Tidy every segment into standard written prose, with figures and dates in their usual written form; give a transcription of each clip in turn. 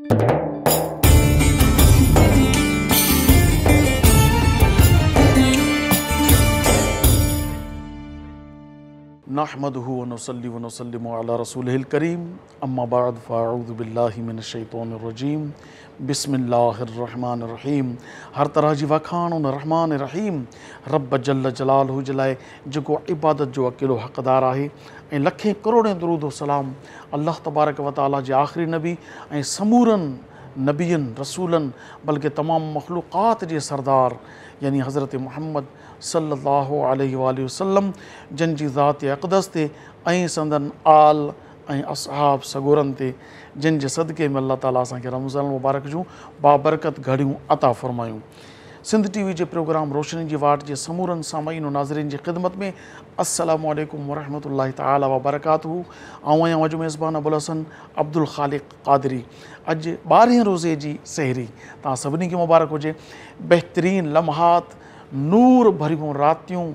نحمده ونصلي ونسلم على رسوله الڪريم اما بعد فاعوذ بالله من الشيطان الرجيم بسم الله الرحمن الرحيم هر طرح جي واکاڻ ان رحمان رحيم رب جل جلاله جي لاء جيڪو عبادت جو اڪيلو حقدار آهي ۽ لکين ڪروڙين درود و سلام الله تبارڪ و تعالي جي آخري نبي ۽ سمورن نبين رسولن بلڪه تمام مخلوقات جي سردار يعني حضرت محمد صلّي اللّٰه عليه واٰله وسلّم جن جي ذات اقدس تي ۽ سندن آل ۽ اصحاب سڳورن تي جن جي صدقي ۾ الله تعاليٰ اسان کي رمضان المبارڪ جون بابرڪت گهڙيون عطا فرمايون. سنڌ ٽي وي جي پروگرام روشني جي واٽ جي سمورن سامعين و ناظرين جي خدمت ۾ السلام عليڪم ورحمة الله تعالٰي وبرڪاته آئون آهيان اوهان جو ميزبان ابوالحسن عبدالخالق قادري اڄ ٻارهين روزي جي سحري توهان سڀني کي مبارڪ هجي بهترين لمحات نور ڀريون راتيون،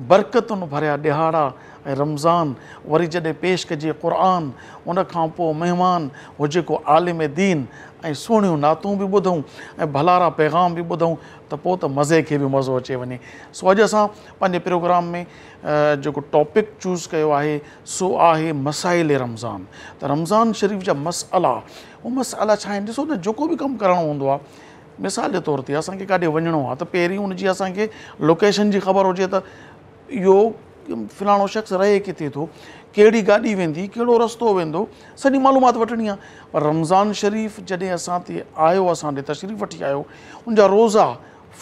برڪتن ڀريا ڏهاڙا ۽ رمضان، وري جڏهن پيش ڪجي قرآن، ان کان پوء مهمان هجي ڪو عالم دين ۽ سهڻيون نعتون به ٻڌون ۽ ڀلارا پيغام به ٻڌون ته پوء ته مزي کي به مزو اچي وڃي. سو اڄ اسان پنهنجي پروگرام ۾ جيڪو ٽاپڪ چوز ڪيو آهي سو آهي مسائل رمضان ته رمضان شريف جا مسئلا، هو مسئلا ڇا آهن؟ ڏسو نه جيڪو به ڪم ڪرڻو هوندو آهي مثال جي طور تي اسان کي ڪاڏي وڃڻو آهي ته پهرين ان جي اسان کي لوڪيشن جي خبر هجي ته اهو فلاڻو شخص رهي ڪٿي ٿو، ڪهڙي گاڏي ويندي، ڪهڙو رستو ويندو، سڄي معلومات وٺڻي آهي. پر رمضان شريف جڏهن اسان تي آيو، اسان ڏي تشريف وٺي آيو، ان جا روزا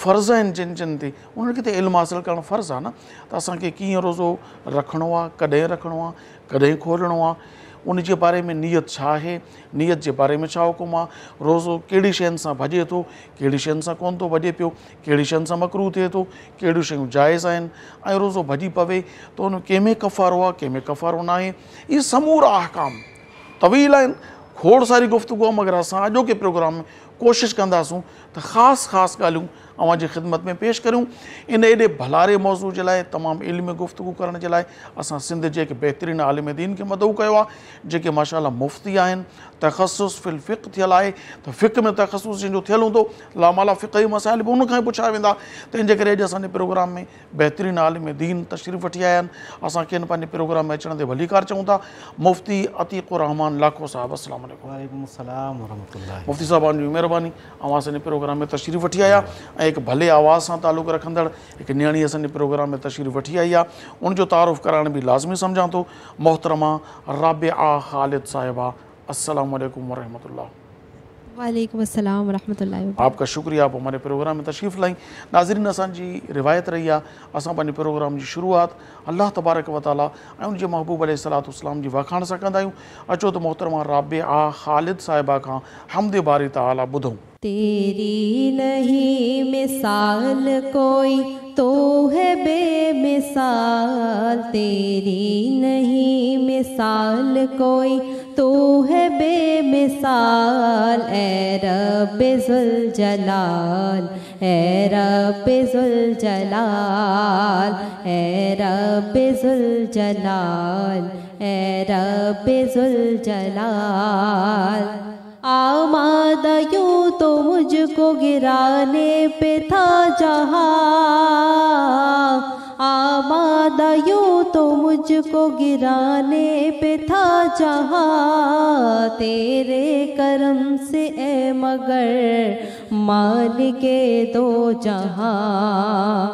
فرض آهن جن جن تي، انهن کي ته علم حاصل ڪرڻ فرض آهي نه ته اسان کي ڪيئن روزو رکڻو آهي، ڪڏهن رکڻو آهي، ڪڏهن کولڻو آهي، ان جي باري ۾ نيت ڇا آهي، نيت جي باري ۾ ڇا حڪم آ، روزو ڪهڙي شين سان ڀڄي ٿو، ڪهڙي شين سان ڪونه ٿو ڀڄي پيو، ڪهڙي شين سان مڪروه ٿئي ٿو، ڪهڙيون شيون جائز آهن ۽ روزو ڀڄي پوي ته ان ڪنهن ۾ ڪفارو آ، ڪنهن ۾ ڪفارو ناهي، اهي سمورا احڪام طويل آهن، کوڙ ساري گفتگو آ، مگر اسان اڄوڪي پروگرام ۾ ڪوشش ڪنداسون ته خاص خاص ڳالهيون اوهان جي خدمت ۾ پيش ڪريون. ان ايڏي ڀلاري موضوع جي لاء تمام علمي گفتگو ڪرڻ جي لاء اسان سنڌ جي هڪ بهترين عالم دين کي مدعو ڪيو آهي جيڪي ماشاء الله مفتي آهن تخصص في الفقه ٿيل آهي ته فقه ۾ تخصص جنهن جو ٿيل هوندو لامالا فقهي مسائل به ان کان ئي پڇيا ويندا تنهن جي ڪري اڄ اسان جي پروگرام ۾ بهترين عالم دين تشريف وٺي آيا آهن اسان کين پنهنجي پروگرام ۾ اچڻ تي ڀليڪار چئون ٿا مفتي عتيق الرحمان لاکو صاحب السلام عليڪم. وعليڪم السلام ورحمة الله. مفتي صاحب اوهان جي مهرباني اوهان اسان جي پروگرام ۾ تشريف وٺي آيا ۽ هڪ ڀلي آواز سان تعلق رکندڙ هڪ نياڻي اسان جي پروگرام ۾ تشريف وٺي آئي آهي ان جو تعارف ڪرائڻ به لازمي سمجهان ٿو محترمه رابعه خالد صاحبه السلام عليڪم ورحمة الله. وعليڪم السلام ورحمة الله وبرڪاته. آپ کا شڪريه آپ هماري پروگرام ۾ تشريف لائين ناظرين اسان جي روايت رهي آهي اسان پنهنجي پروگرام جي شروعات الله تبارڪ و تعالي ۽ ان جي محبوب عليه الصلوة والسلام جي واکاڻ سان ڪندا آهيون اچو ته محترمه رابعه خالد صاحبه کان حمد باري تعالي ٻڌون. تيري نهين مثال ڪوئي تو هي بي مثال تيري نهين مثال ڪوئي تو هي بي مثال اي رب ذوالجلال اي رب ذوالجلال اي رب ذوالجلال اي رب ذوالجلال آماده يون تو مجھ ڪو گراني پي ٿا جهان آماده يون تو مجھ ڪو گراني پي ٿا جهان تيري ڪرم سي اي مگر مالڪ دو جهان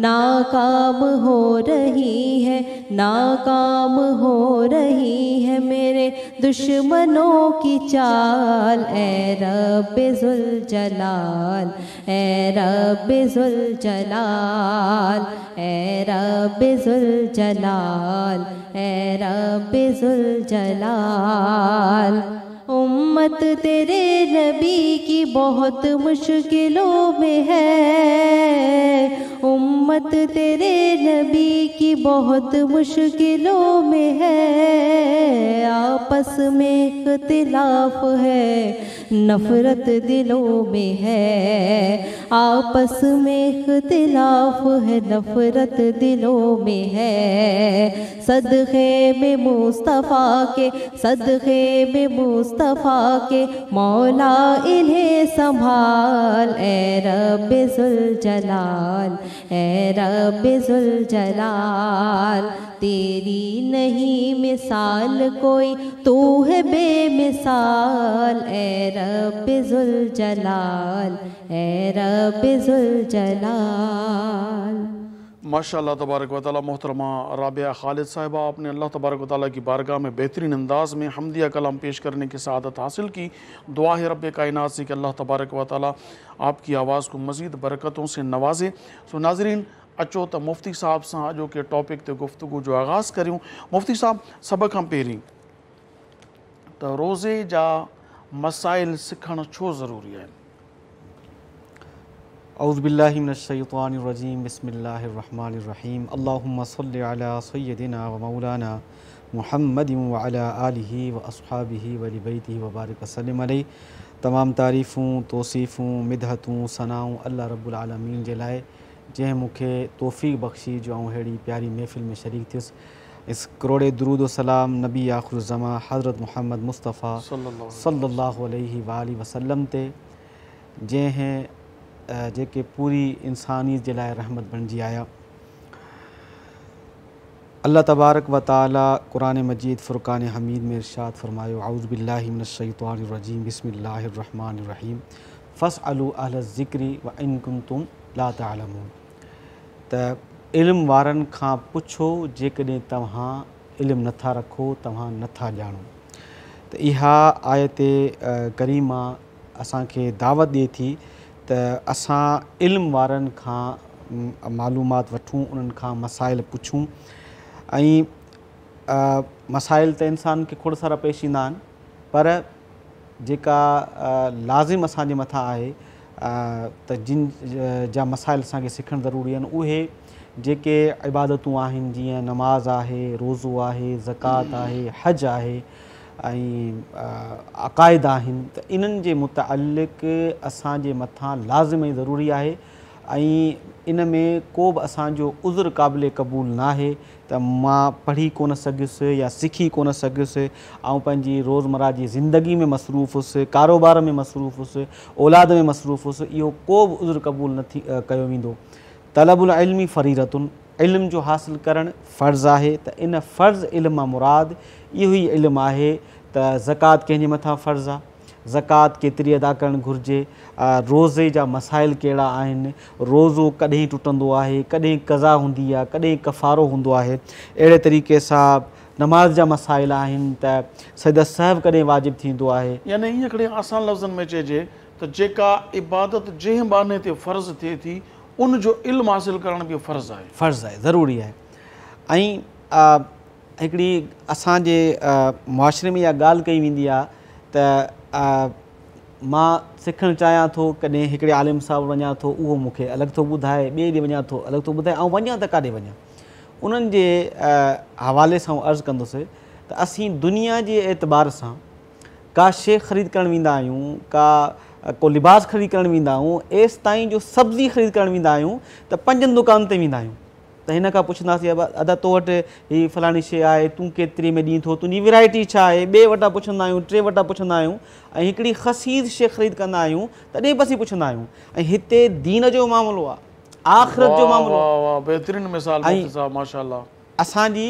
ناڪام هو رهي هي ناڪام هو رهي هي ميري دشمنون ڪي چال اي رب ذوالجلال اي رب ذوالجلال اي رب ذوالجلال اي رب ذوالجلال امت تيري نبي ڪي بهت مشڪلون ۾ هي امت تيري نبي ڪي بهت مشڪلون ۾ هي آپس ۾ اختلاف هي نفرت دلون ۾ هي آپس ۾ اختلاف هي نفرت دلون ۾ هي صدقي ۾ مصطفيٰ ڪي صدقي ۾ مصطفيٰ. मुस्तफ़ा के मौला इन्हें संभाल। ए रब ज़ुल जलाल, ए रब ज़ुल जलाल, तेरी नहीं मिसाल कोई, तू है बेमिसाल। ए रब ज़ुल जलाल, ए रब ज़ुल जलाल। माशाअल्लाह तबारक व तआला। मोहतरमा राबिया खालिद साहिबा, आपने अल्लाह तबारक व तआला की बारगाह में बेहतरीन अंदाज़ में हमदिया कलाम पेश करने की सआदत हासिल की। दुआ है रब कायनात से कि अल्लाह तबारक व तआला आपकी आवाज़ को मज़ीद बरकतों से नवाजे। सो नाज़रीन, अचो त मुफ्ती साहब सां अॼोके टॉपिक ते गुफ्तगू जो आगाज़ करियूं। मुफ्ती साहब, सभ खां पहिरीं त रोज़े जा मसाइल सिखणु छो ज़रूरी आहिनि? औज़ु बिल्लाहि मिनश्शैतानिर्रजीम, बिस्मिल्लाहिर्रहमानिर्रहीम। अल्लाहुम्मा सल्लि अला सय्यदिना व मौलाना मुहम्मदिन व अला आलिहि व अस्हाबिहि व लिबैतिहि व बारिक वसल्लम अलैहि। तमाम तारीफ़ूं, तौसीफ़ूं, मिदहतूं, सनाऊं अल्लाह रब्बुल आलमीन जे लाइ, जंहिं मूंखे तौफ़ीक़ बख़्शी जो आउं अहिड़ी प्यारी महफ़िल में शरीक थियुसि। इस करोड़े दुरूद व सलाम नबी आख़िर ज़मा हज़रत मुहम्मद मुस्तफ़ा सल्लल्लाहु अलैहि वालि वसल्लम ते, जंहिं जेके पूरी इंसानियत जे लाइ रहमत बणिजी आया। अल्लाह तबारक व तआला कुरान मजीद फ़ुरक़ान हमीद में इरशाद फ़रमायो, औज़ु बिल्लाहि मिनश्शैतानिर्रजीम, बिस्मिल्लाहिर्रहमानिर्रहीम, फ़स्अलू अहल ज़िक्रि व इन कुंतुम ला तअलमून। त इल्म वारनि खां पुछो जेकॾहिं तव्हां इल्म नथा रखो, तव्हां नथा ॼाणो। त इहा आयत करीमा असांखे दावत ॾिए थी त असां इल्म वारनि खां मालूमात वठूं, उन्हनि खां मसाइल पुछूं। ऐं मसाइल त इंसान खे खोड़ सारा पेश ईंदा आहिनि, पर जेका लाज़िम असांजे मथां आहे त जिन जा मसाइल असांखे सिखणु ज़रूरी आहिनि, उहे जेके इबादतूं आहिनि, जीअं नमाज़ आहे, रोज़ो आहे, ज़कात आहे, हज आहे ऐं अक़ाइद आहिनि, त इन्हनि जे मुतअल्लिक़ असांजे मथां लाज़िम ऐं ज़रूरी आहे। ऐं इन में को बि असांजो उज़ुर क़ाबिल क़बूल न आहे त मां पढ़ी कोन सघियुसि या सिखी कोन सघियुसि, ऐं पंहिंजी रोज़मर्रा जी ज़िंदगी में मसरूफ़ हुउसि, कारोबार में मसरूफ़ हुउसि, औलाद में मसरूफ़ हुउसि, इहो को बि उज़ुर क़बूल न थी कयो वेंदो। तलबुल इल्मी फ़रीरतुन, इल्म जो हासिल करणु फ़र्ज़ आहे। त इन फ़र्ज़ इल्म मां मुराद इहो ई इल्म आहे त ज़कात कंहिंजे मथां फ़र्ज़ आहे, ज़कात केतिरी अदा करणु घुरिजे, रोज़े जा मसाइल कहिड़ा आहिनि, रोज़ो कॾहिं टुटंदो आहे, कॾहिं कज़ा हूंदी आहे, कॾहिं कफ़ारो हूंदो आहे। अहिड़े तरीक़े सां नमाज़ जा मसाइल आहिनि त सजदा सहव कॾहिं वाजिब थींदो आहे। यानी ईअं हिकिड़े आसान लफ़्ज़नि में चइजे त जेका इबादत जंहिं बहाने ते फ़र्ज़ थिए थी, उन जो इल्म हासिल करणु बि फ़र्ज़ आहे, फ़र्ज़ आहे, ज़रूरी आहे। ऐं हिकिड़ी असांजे मुआशिरे में इहा ॻाल्हि कई वेंदी आहे त मां सिखणु चाहियां थो, कॾहिं हिकिड़े आलिम साहिब वञा थो, उहो मूंखे अलॻि थो ॿुधाए, ॿिए ॾींहुं वञा थो अलॻि थो ॿुधाए, ऐं वञा त काॾे वञा। उन्हनि जे हवाले सां अर्ज़ु कंदुसि त असीं दुनिया जे एतबार सां का शइ ख़रीद करणु वेंदा आहियूं, का को लिबास ख़रीद करणु वेंदा आहियूं, एसि ताईं जो सब्ज़ी ख़रीद करणु वेंदा आहियूं त पंजनि दुकाननि ते वेंदा आहियूं। त हिन खां पुछंदासीं, अदा तो वटि हीअ फलाणी शइ आहे, तूं केतिरी में ॾीं थो, तुंहिंजी वैराइटी छा आहे, ॿिए वटां पुछंदा आहियूं, टे वटां पुछंदा आहियूं, ऐं हिकिड़ी ख़सीस शइ ख़रीद कंदा आहियूं तॾहिं बसि पुछंदा आहियूं। ऐं हिते दीन जो मामिलो आहे, आख़िरत जो मामिलो आहे, बहितरीन मिसाल साहिब माशाअल्लाह। असांजी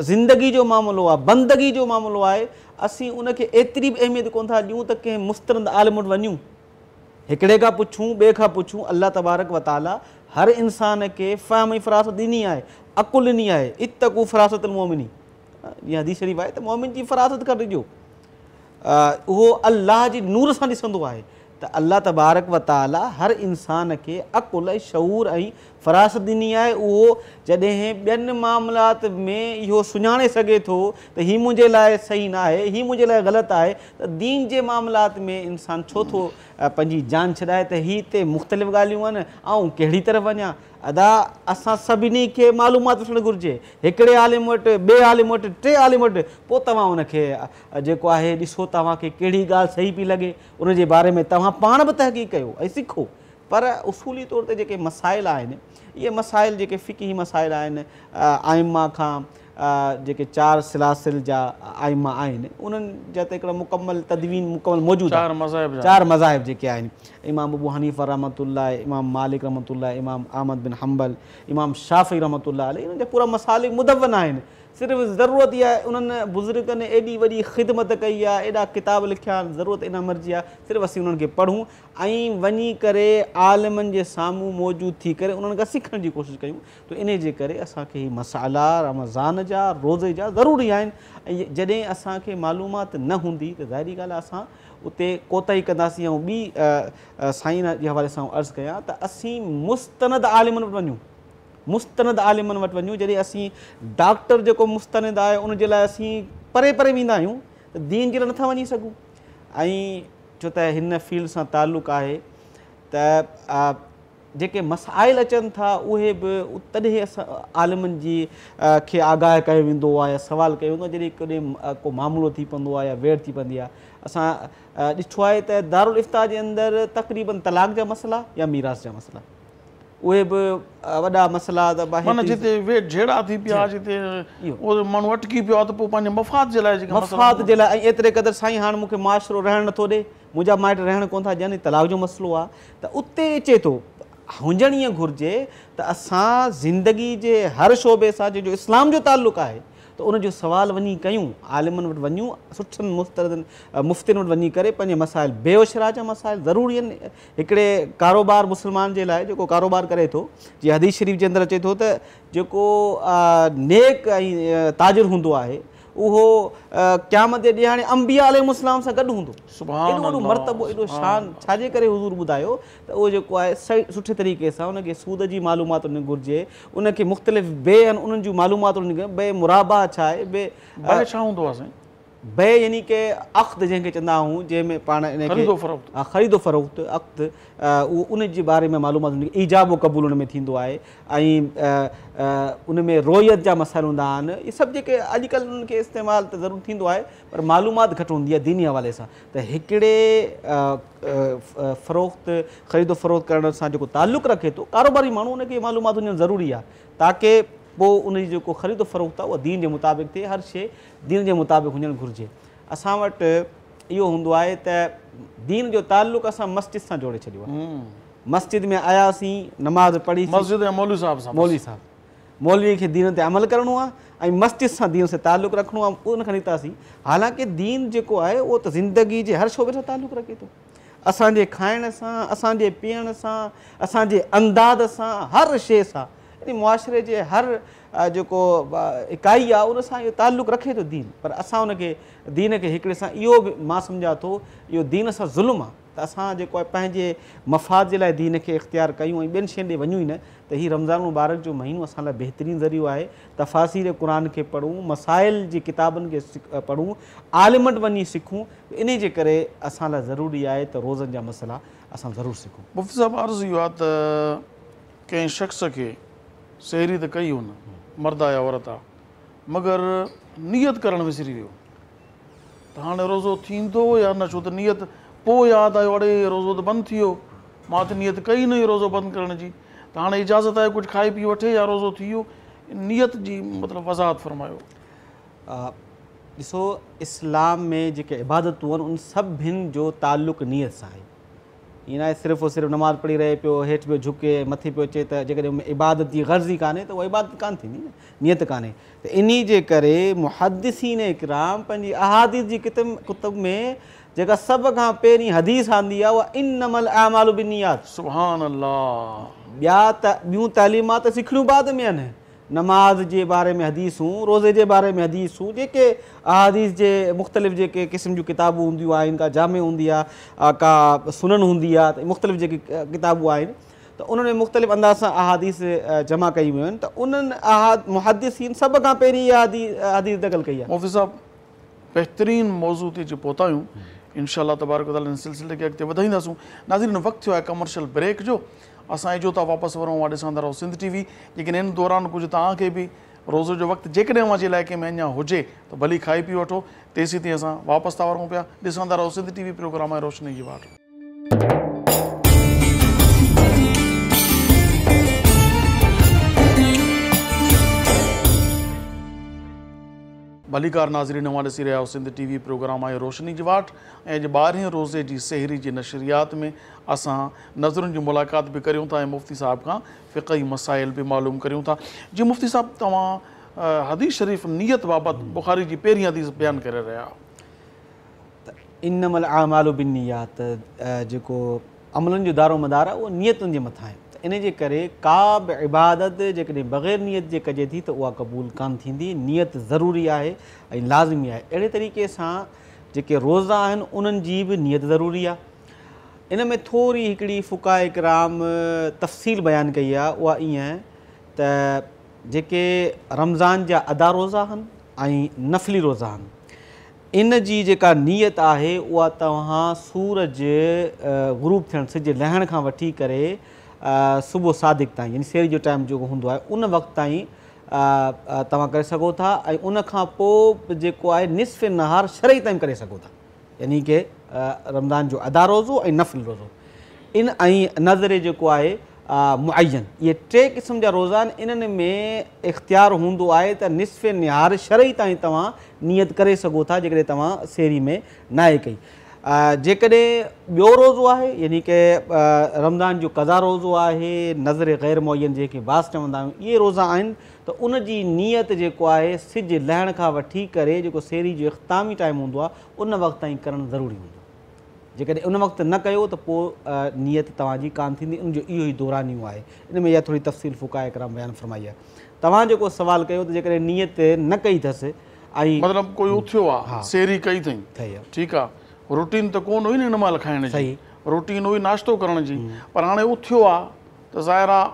ज़िंदगी जो मामिलो आहे, बंदगी जो मामिलो आहे, असीं उनखे एतिरी बि अहमियत कोन था ॾियूं त कंहिं मुस्तरंद आलिम वटि वञूं, हिकिड़े खां पुछूं, ॿिए खां पुछूं। अल्लाह तबारक व तआला हर इंसान खे फ़हम ऐं फ़रासत ॾिनी आहे, अकुल ॾिनी आहे। इत्तकू फ़रासत मोमिनी, जीअं हदीस शरीफ़ आहे त मोमिन जी फ़रासत खां ॾिजो, उहो अल्लाह जे नूर सां ॾिसंदो आहे। त अल्लाह तबारक व तआला हर इंसान खे अकुल ऐं शऊर ऐं फ़रासत ॾिनी आहे। उहो जॾहिं ॿियनि मामलात में इहो सुञाणे सघे थो त हीउ मुंहिंजे लाइ सही न आहे, हीउ मुंहिंजे लाइ ग़लति आहे, त दीन जे मामलात में इंसान छो थो पंहिंजी जान छॾाए त हीउ ते मुख़्तलिफ़ ॻाल्हियूं आहिनि, ऐं कहिड़ी तरफ़ वञा। अदा असां सभिनी खे मालूमात वठणु घुरिजे, हिकिड़े आलिम वटि, ॿिए आलिम वटि, टे आलिम वटि, पोइ तव्हां उनखे जेको आहे ॾिसो तव्हांखे कहिड़ी ॻाल्हि सही पई लॻे, उनजे बारे में तव्हां पाण बि तहक़ीक़ कयो ऐं सिखो। पर उसूली तौर ते जेके मसाइल आहिनि, इहे मसाइल जेके फ़िक़ही मसाइल आहिनि, आइमा खां जेके चार सिलासिल जा आइमा आहिनि उन्हनि जा त हिकिड़ा मुकमल तदवीन मुकमल मौजूदु आहे। चार मज़ाहिब जेके आहिनि, इमाम अबू हनीफ़ा रहमतुल्लाह, इमाम मालिक रहमतुल्लाह, इमाम अहमद बिन हम्बल, इमाम शाफ़ी रहमतुल्लाह अलैहि, इन्हनि जा पूरा मसालिक मुदवन आहिनि। सिर्फ़ु ज़रूरत इहा आहे उन्हनि बुज़ुर्गनि एॾी वॾी ख़िदमत कई आहे, एॾा किताब लिखिया आहिनि, ज़रूरत इन अमर जी आहे सिर्फ़ु असीं उन्हनि खे पढ़ूं ऐं वञी करे आलिमनि जे साम्हूं मौजूदु थी करे उन्हनि खां सिखण जी कोशिशि कयूं। त इन जे करे असांखे ही मसाला रमज़ान जा रोज़े जा ज़रूरी आहिनि। ऐं जॾहिं असांखे मालूमात न हूंदी त ज़ाहिरी ॻाल्हि आहे असां उते कोताही कंदासीं। ऐं ॿी साईं जे हवाले सां अर्ज़ु कयां त असीं मुस्तनद आलिमनि वटि वञूं, मुस्तनद आलिमनि वटि वञूं। जॾहिं असीं डॉक्टर जेको मुस्तनद आहे उनजे लाइ असीं परे परे वेंदा आहियूं त दीन जे लाइ नथा वञी सघूं। ऐं छो त हिन फील्ड सां तालुक़ु आहे त जेके मसाइल अचनि था उहे बि तॾहिं असां आलिमनि जी खे आगाह कयो वेंदो आहे या सवाल कयो वेंदो आहे जॾहिं कॾहिं को मामिलो थी पवंदो आहे या वेड़ थी पवंदी आहे। असां ॾिठो आहे त दारुल इफ्ता जे अंदरि तक़रीबन तलाक़ जा मसइला या मीरास जा मसइला उहे बि वॾा मसइला त माना जिते वे झेड़ा थी पिया, जिते उहो माण्हू अटकी पियो आहे त पोइ पंहिंजे मफ़ाद जे लाइ मफ़ाद जे लाइ। ऐं एतिरे क़दुरु साईं हाणे मूंखे मुआशिरो रहणु नथो ॾिए, मुंहिंजा माइट रहणु कोन था ॾियनि, तलाक़ जो मसइलो आहे त उते अचे थो। हुजणु ईअं घुरिजे त असां ज़िंदगी जे हर शोबे सां जंहिंजो इस्लाम जो तालुक़ु आहे त उनजो सवाल वञी कयूं, आलिमनि वटि वञूं, सुठनि मुस्तरदनि मुफ्तियुनि वटि वञी करे पंहिंजे मसाइल बेवशरा जा मसाइल ज़रूरी आहिनि। हिकिड़े कारोबार मुस्लमान जे लाइ जेको कारोबार करे थो, जीअं हदीस शरीफ़ जे अंदरि अचे थो त जेको नेक ऐं ताजिर हूंदो आहे उहो क़यामत जे ॾींहुं अंबिया अलैहिस्सलाम सां गॾु हूंदो। एॾो वॾो मर्तबो, एॾो शान छाजे करे हुज़ूर ॿुधायो त उहो जेको आहे सही सुठे तरीक़े सां उनखे सूद जी मालूमात हुनखे घुरिजे, उनखे मुख़्तलिफ़ बे आहिनि उन्हनि जूं मालूमात हुनखे, बे मुराबा छा आहे, बे बे छा हूंदो आहे साईं? बे यानी के अख़्द जंहिंखे चवंदा आहियूं, जंहिंमें पाण इन ख़रीदो ख़रीदो फ़रोख़्त अक़्द उहो उन जे बारे में मालूमात हुनखे ईजाब क़बूल हुन में थींदो आहे ऐं उन में रोयत जा मसाइल हूंदा आहिनि। इहे सभु जेके अॼुकल्ह उन्हनि खे इस्तेमालु त ज़रूरु थींदो आहे पर मालूमात घटि हूंदी आहे दीनी हवाले सां। त हिकिड़े फ़रोख़्त ख़रीदो फ़रोख़्त करण सां जेको तालुक़ु रखे थो कारोबारी माण्हू उनखे मालूमात हुजणु ज़रूरी आहे ताकी पोइ उन जी जेको ख़रीदो फ़रोख़्त आहे उहा दीन जे मुताबिक़ थिए, हर शइ दीन जे मुताबिक़ हुजणु घुरिजे। असां वटि इहो हूंदो आहे त दीन जो तालुक़ु असां मस्जिद सां जोड़े छॾियो आहे। मस्जिद में आयासीं, नमाज़ पढ़ी, मस्जिद ऐं मौलवी साहब सां, मौलवी साहब मौलवी खे दीन ते अमल करिणो आहे ऐं मस्जिद सां दीन सां तालुक़ु रखिणो आहे, उन खां निकितासीं। हालांकि दीन जेको आहे उहो त ज़िंदगी जे हर शोबे सां तालुक़ु रखे थो, असांजे खाइण सां, असांजे पीअण सां, असांजे अंदाज़ सां, हर शइ सां, यानी मुआशिरे जे हर जेको इकाई आहे उन सां इहो तालुक़ु रखे थो दीन। पर असां उनखे दीन खे हिकिड़े सां इहो बि मां सम्झां थो इहो दीन सां ज़ुल्म आहे त असां जेको आहे पंहिंजे मफ़ाद जे लाइ दीन खे इख़्तियार कयूं ऐं ॿियनि शयुनि ॾे वञूं ई न। त हीउ रमज़ान मुबारक जो महीनो असां लाइ बहितरीन ज़रियो आहे। तफ़ासीर क़ुर खे पढ़ूं, मसाइल जी किताबनि खे पढ़ूं, आलिम वटि वञी सिखूं। इन जे करे असां लाइ ज़रूरी आहे त रोज़नि जा मसइला असां ज़रूरु सिखूं। मुफ़्ती साहब, अर्ज़ु इहो आहे त कंहिं शख़्स खे सहरी त कई हुन, मर्द आहे या औरत आहे, मगर नियत करणु विसरी वियो त हाणे रोज़ो थींदो या न? छो त नियत पोइ यादि आयो, अड़े रोज़ो त बंदि थी वियो, मां त नियत कई न हुई रोज़ो बंदि करण जी, त हाणे इजाज़त आहे कुझु खाई पी वठे या रोज़ो थी वियो? नियत जी मतिलबु वज़ाहत फरमायो। ॾिसो, इस्लाम में जेके इबादतूं आहिनि उन सभिनि जो तालुक़ु नियत सां आहे। ईअं न आहे सिर्फ़ु और सिर्फ़ु नमाज़ पढ़ी रहे पियो, हेठि पियो झुके, मथे पियो अचे, त जेकॾहिं इबादत जी गर्ज़ ई कान्हे त उहा इबादत कान थींदी न, नियत कान्हे। त इन जे करे मुहद्दिसीन इकराम पंहिंजी अहादीस जी कुतुब में जेका सभ खां पहिरीं हदीस आंदी आहे उहा इन्नमल आमालु बिन्नियात। सुभान अल्लाह। ॿिया त ॿियूं तालीमात सिखणियूं बाद में आहिनि, नमाज़ जे बारे में हदीसूं, रोज़े जे बारे में हदीसूं, जेके अहादीस जे मुख़्तलिफ़ जेके क़िस्म जूं किताबूं हूंदियूं आहिनि, का जामे हूंदी आहे, का सुनन हूंदी आहे, त मुख़्तलिफ़ जेके किताबूं आहिनि त उन्हनि में मुख़्तलिफ़ अंदाज़ सां अहादीस जमा कई वियूं आहिनि। त उन्हनि मुहद्दिसीन सभ खां पहिरीं इहा हदीस नक़ल कई आहे। मुफ़्ती साहब, बहितरीन मौज़ू ते पहुता आहियूं, इनशा तबारक व तआला इन सिलसिले खे अॻिते वधाईंदासूं। नाज़रीन, वक़्तु थियो आहे कमर्शियल ब्रेक जो, असां जो था वापसि वरूं, उहा ॾिसंदा रहो सिंध टीवी। लेकिन इन दौरान कुझु तव्हांखे बि रोज़े जो वक़्तु जेकॾहिं अव्हांजे इलाइक़े में अञा हुजे त भली खाई पी वठो, तेसीं ताईं असां वापसि था वरूं पिया। ॾिसंदा रहो सिंध टीवी, प्रोग्राम आहे रोशनी जी वाट। ڀليڪار नाज़रीन, اوهان ڏسي رهيا آهيو سنڌ ٽي وي پروگرام آهي روشني جي واٽ ۽ اڄ 12هين روزي جي سحري جي نشريات ۾ اسان نظرن جي ملاقات به ڪريون ٿا ۽ مفتي صاحب کان فقهي مسائل به معلوم ڪريون ٿا. جي مفتي صاحب، توهان حديث شريف نيت بابت بخاري جي پهرين حديث بيان ڪري رهيا آهيو. ته انما الاعمال بالنيات، جيڪو عملن جو دارو مدار آهي اهو نيتن جي مٿان آهي. ته ان جي ڪري ڪا به عبادت جيڪڏهن بغير نيت جي ڪجي ٿي ته اها قبول ڪانه ٿيندي. نيت ضروري آهي ۽ لازمي آهي. اهڙي طريقي سان جيڪي روزا آهن انهن جي به نيت ضروري آهي. ان ۾ ٿوري هڪڙي فقهاء ڪرام تفصيل بيان ڪئي آهي، اها ائين ته جيڪي رمضان جا ادا روزا آهن ۽ نفلي روزا آهن، ان جي جيڪا نيت آهي اها توهان سورج غروب ٿيڻ، سج لهڻ کان وٺي ڪري صبح صادق تائين، يعني سحري جو ٽائيم جيڪو هوندو آهي ان وقت تائين توهان ڪري سگهو ٿا ۽ ان کان پوء جيڪو آهي نصف نهار شرعي تائين ڪري سگهو ٿا، يعني ڪي رمضان جو ادا روزو ۽ نفل روزو ان ۽ نذر جيڪو آهي معين، اهي ٽي قسم جا روزا آهن. انهن ۾ اختيار هوندو آهي ته نصف نهار شرعي تائين توهان نيت ڪري سگهو ٿا جيڪڏهن توهان سحري ۾ ناهي ڪئي. جيڪڏهن ٻيو روزو آهي يعني ڪي رمضان جو قضا روزو آهي، نذر غير معين جنهن کي باس چوندا آهيون، اهي روزا آهن ته ان جي نيت جيڪو آهي سج لهڻ کان وٺي ڪري جيڪو سحري جو اختتامي ٽائيم هوندو آهي ان وقت تائين ڪرڻ ضروري هوندو آهي. جيڪڏهن ان وقت نه ڪيو ته پوء نيت توهان جي ڪانه ٿيندي. ان جو اهو ئي دورانيو آهي. ان ۾ اها ٿوري تفصيل فقهاء ڪرام بيان فرمائي آهي. توهان جيڪو سوال ڪيو ته جيڪڏهن نيت نه ڪئي اٿس ۽ مطلب ڪوئي اٿيو آهي، سحري ڪئي اٿئي، ٺيڪ آهي، روٽين ته ڪونه هئي نه هن مهل کائڻ جي، روٽين هئي ناشتو ڪرڻ جي، پر هاڻي اٿيو آهي ته ظاهر آهي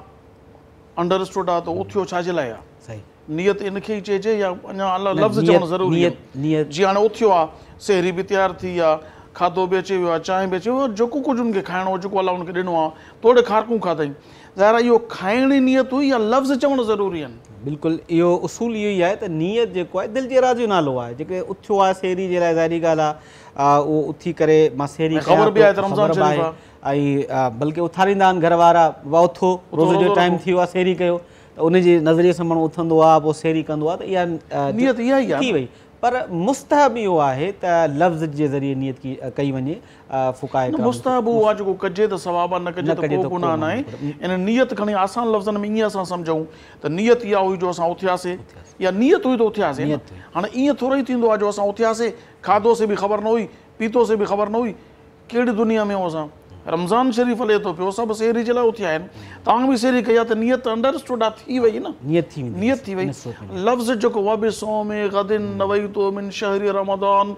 انڊرسٽوڊ آهي ته اٿيو ڇا جي لاء آهي؟ نيت ان کي ئي چئجي يا اڃا لفظ چوڻ ضروري آهي؟ جي هاڻي اٿيو آهي، سحري به تيار ٿي آهي، کاڌو به اچي ويو آهي، چانهه به اچي ويو آهي، جيڪو ڪجهه ان کي کائڻو هو، جيڪو الله ان کي ڏنو آهي، توڙي کارڪون کاڌائين، ظاهر آهي اهو کائڻ ئي نيت هئي يا لفظ چوڻ ضروري آهن؟ بلڪل اهو اصول اهو ئي آهي ته نيت جيڪو آهي دل جي ارادي جو نالو آهي. جيڪڏهن اٿيو آهي سحري جي لاء ظاهري ڳالهه آهي اهو اٿي ڪري مان سحري ڪيان خبر به آهي ته رمضان شريف آهي ۽ بلڪه اٿاريندا آهن گهر وارا، بابا اٿو روزي جو ٽائيم ٿي ويو آهي سحري ڪيو، ته ان جي نظريي سان ماڻهو اٿندو آهي پوء سحري ڪندو آهي ته اها نيت اها ئي آهي ٿي وئي. پر مستحب اهو آهي ته لفظ جي ذريعي نيت ڪئي وڃي. فقهاء ڪرام مستحب اهو آهي جيڪو ڪجي ته ثواب آهي، نه ڪجي ته ڪو گناهه ناهي. ان نيت کڻي آسان لفظن ۾ ائين اسان سمجهون ته نيت اها هئي جو اسان اٿياسي، يا نيت هئي ته اٿياسي. هاڻي ائين ٿورو ئي ٿيندو آهي جو اسان اٿياسي، کاڌوسي به خبر نه هئي، پيتوسي به خبر نه هئي، ڪهڙي دنيا ۾ آهيون اسان؟ رمضان شريف هلي ٿو پيو، سڀ سحري جي لاء اٿيا آهن، توهان به سحري ڪئي آهي ته نيت ته انڊرسٽوڊ آهي، ٿي وئي نه، نيت ٿي ويندي، نيت ٿي وئي. لفظ جيڪو وبصوم غد نويت من شهر رمضان،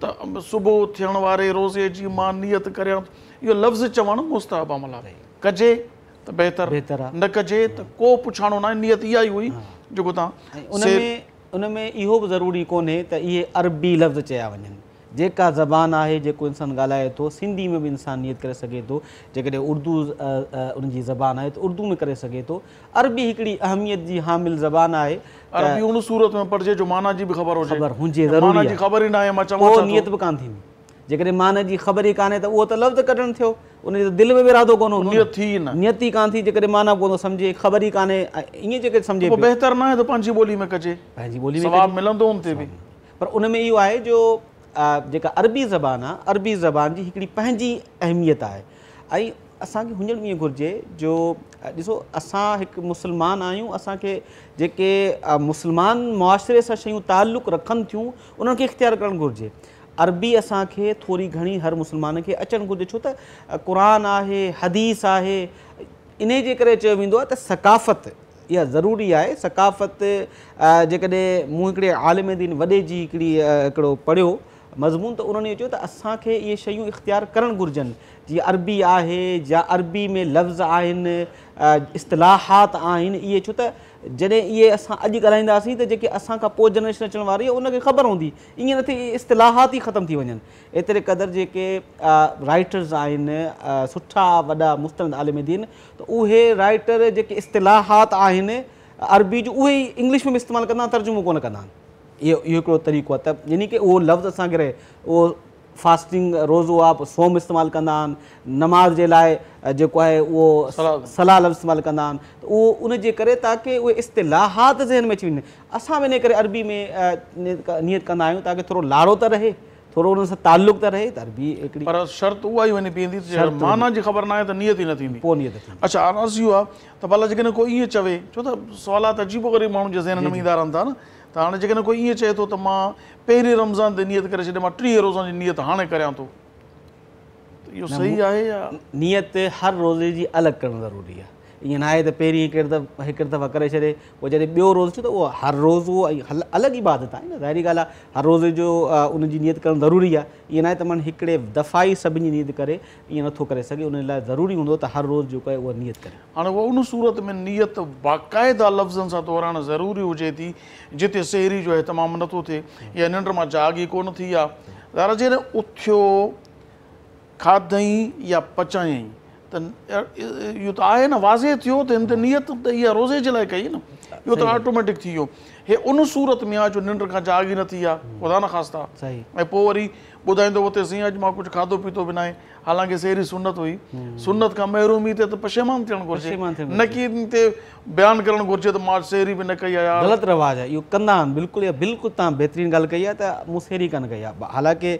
ته صبح ٿيڻ واري روزي جي مان نيت ڪريان ٿو، اهو لفظ چوڻ مستحب عمل آهي، ڪجي ته بهتر، نه ڪجي ته ڪو پڇاڻو ناهي، نيت اها ئي هئي جيڪو توهان ان ۾ اهو به ضروري ڪونهي ته اهي عربي لفظ چيا وڃن. جيڪا زبان آهي، جيڪو انسان ڳالهائي ٿو، سنڌي ۾ به انسان نيت ڪري سگهي ٿو، جيڪڏهن اردو ان جي زبان آهي ته اردو ۾ ڪري سگهي ٿو. عربي هڪڙي اهميت جي حامل زبان آهي ته عربي ان صورت ۾ پڙهجي جو معنيٰ جي به خبر هجي. خبر هجي ضروري معنيٰ جي خبر ئي ناهي مان چوان ڇا ٿو. پوء نيت به ڪانه ٿيندي. جيڪڏهن معنيٰ جي خبر ئي ڪانهي ته اهو ته لفظ ڪڍڻ ٿيو، ان جي ته دل ۾ به ارادو ڪونه هوندو. نيت ٿي ئي نه. نيت ئي ڪانه ٿي، جيڪڏهن معنيٰ ڪونه سمجهي، خبر ئي ڪانهي، ائين جيڪڏهن سمجهي پيو. پوء بهتر ناهي ته پنهنجي ٻولي ۾ ڪجي. پنهنجي ٻولي ۾ ڪجي. ثواب ملندو ان تي به. پر ان ۾ اهو آهي جو جيڪا عربي زبان آهي، عربي زبان جي هڪڙي پنهنجي اهميت آهي ۽ اسان کي هجڻ ائين گهرجي جو ڏسو اسان هڪ مسلمان آهيون، اسان کي جيڪي مسلمان معاشري سان شيون تعلق رکن ٿيون انهن کي اختيار ڪرڻ گهرجي. عربي اسان کي ٿوري گهڻي هر مسلمان کي اچڻ گهرجي، ڇو ته قرآن آهي، حديث آهي، انهي جي ڪري چيو ويندو آهي ته ثقافت اها ضروري آهي. ثقافت جيڪڏهن مون هڪڙي عالم دين وڏي جي هڪڙي هڪڙو پڙهيو مضمون ته انهن اهو چيو ته اسان کي اهي شيون اختيار ڪرڻ گهرجن، جيئن عربي آهي يا عربي ۾ لفظ آهن، اصطلاحات آهن، اهي ڇو ته جڏهن اهي اسان اڄ ڳالهائينداسين ته جيڪي اسان کان پوء جنريشن اچڻ واري آهي ان کي خبر هوندي، ائين نه ٿئي اهي اصطلاحات ئي ختم ٿي وڃن. ايتري قدر جيڪي رائٽرز آهن سٺا وڏا مستند عالم دين ته اهي رائٽر جيڪي اصطلاحات آهن عربي جو اهي ئي انگلش ۾ به استعمال ڪندا آهن، ترجمو ڪونه ڪندا آهن. اهو هڪڙو طريقو آهي ته يعني ڪي اهو لفظ اسان کي رهي، اهو फास्टिंग रोज़ो आहे सोम इस्तेमालु कंदा आहिनि, नमाज़ जे लाइ जेको आहे उहो सलाह लफ़्ज़ इस्तेमालु कंदा आहिनि। त उहो उनजे करे ताकी उहे इस्तिलाहात ज़हन में अची वञनि। असां बि इन करे अरबी में नियत कंदा आहियूं ताकी थोरो लाड़ो त रहे, थोरो हुन सां तालुक़ त रहे। त अरबी हिकिड़ी पर शर्त उहा ई वञी पवंदी त माना जी ख़बर न आहे त नियत ई न थींदी, पोइ नियत थींदी। अच्छा, अर्ज़ु इहो आहे त भला जेकॾहिं को ईअं चवे, छो त सुवालात अजीबो ग़रीब माण्हुनि जे ज़हन में ईंदा रहनि था न, त हाणे जेकॾहिं कोई ईअं चए थो त मां पहिरीं रमज़ान ते नियत करे छॾे, मां 30 रोज़नि जी नियत हाणे करियां थो, त इहो सही आहे या? नियत हर रोज़े जी अलॻि करणु ज़रूरी आहे। ईअं न आहे त पहिरीं हिकिड़ी दफ़ा करे छॾे, पोइ जॾहिं ॿियो रोज़ थियो त उहो हर रोज़ उहो अलॻि इबादत आहे न, ज़ाहिरी ॻाल्हि आहे हर रोज़ जो उनजी नियत करणु ज़रूरी आहे। ईअं न आहे त माना हिकिड़े दफ़ा ई सभिनी जी नियत करे, ईअं नथो करे सघे। उन लाइ ज़रूरी हूंदो त हर रोज़ जेको आहे उहा नियत करे। हाणे उहा उन सूरत में नियत बाक़ाइदा लफ़्ज़नि सां दोहराइणु ज़रूरी हुजे थी, जिते सहरी जो अहतमाम नथो थिए या निंड मां जाग ई कोन थी आहे। ज़रा जॾहिं उथियो, खाधई या पचायईं, त इहो त आहे न, वाज़े थियो त हिन ते नियत त इहा रोज़े जे लाइ कई न, इहो त ऑटोमेटिक थी वियो। हे उन सूरत में आहे जो निंड खां जाग ई न थी आहे, ख़ुदा न ख़ास्ता, ऐं पोइ वरी ॿुधाईंदो उते साईं अॼु मां कुझु खाधो पीतो बि न आहे, हालांकि सहरी सुन्नत हुई, सुन्नत खां महरूमी ते त पशेमान थियणु घुरिजे, न की ते बयानु करणु घुरिजे त मां सहरी बि न कई आहे। ग़लति रिवाज आहे इहो, कंदा आहिनि। बिल्कुलु, इहा बिल्कुलु तव्हां बहितरीनु ॻाल्हि कई आहे त मूं सहरी कान कई आहे। हालांकि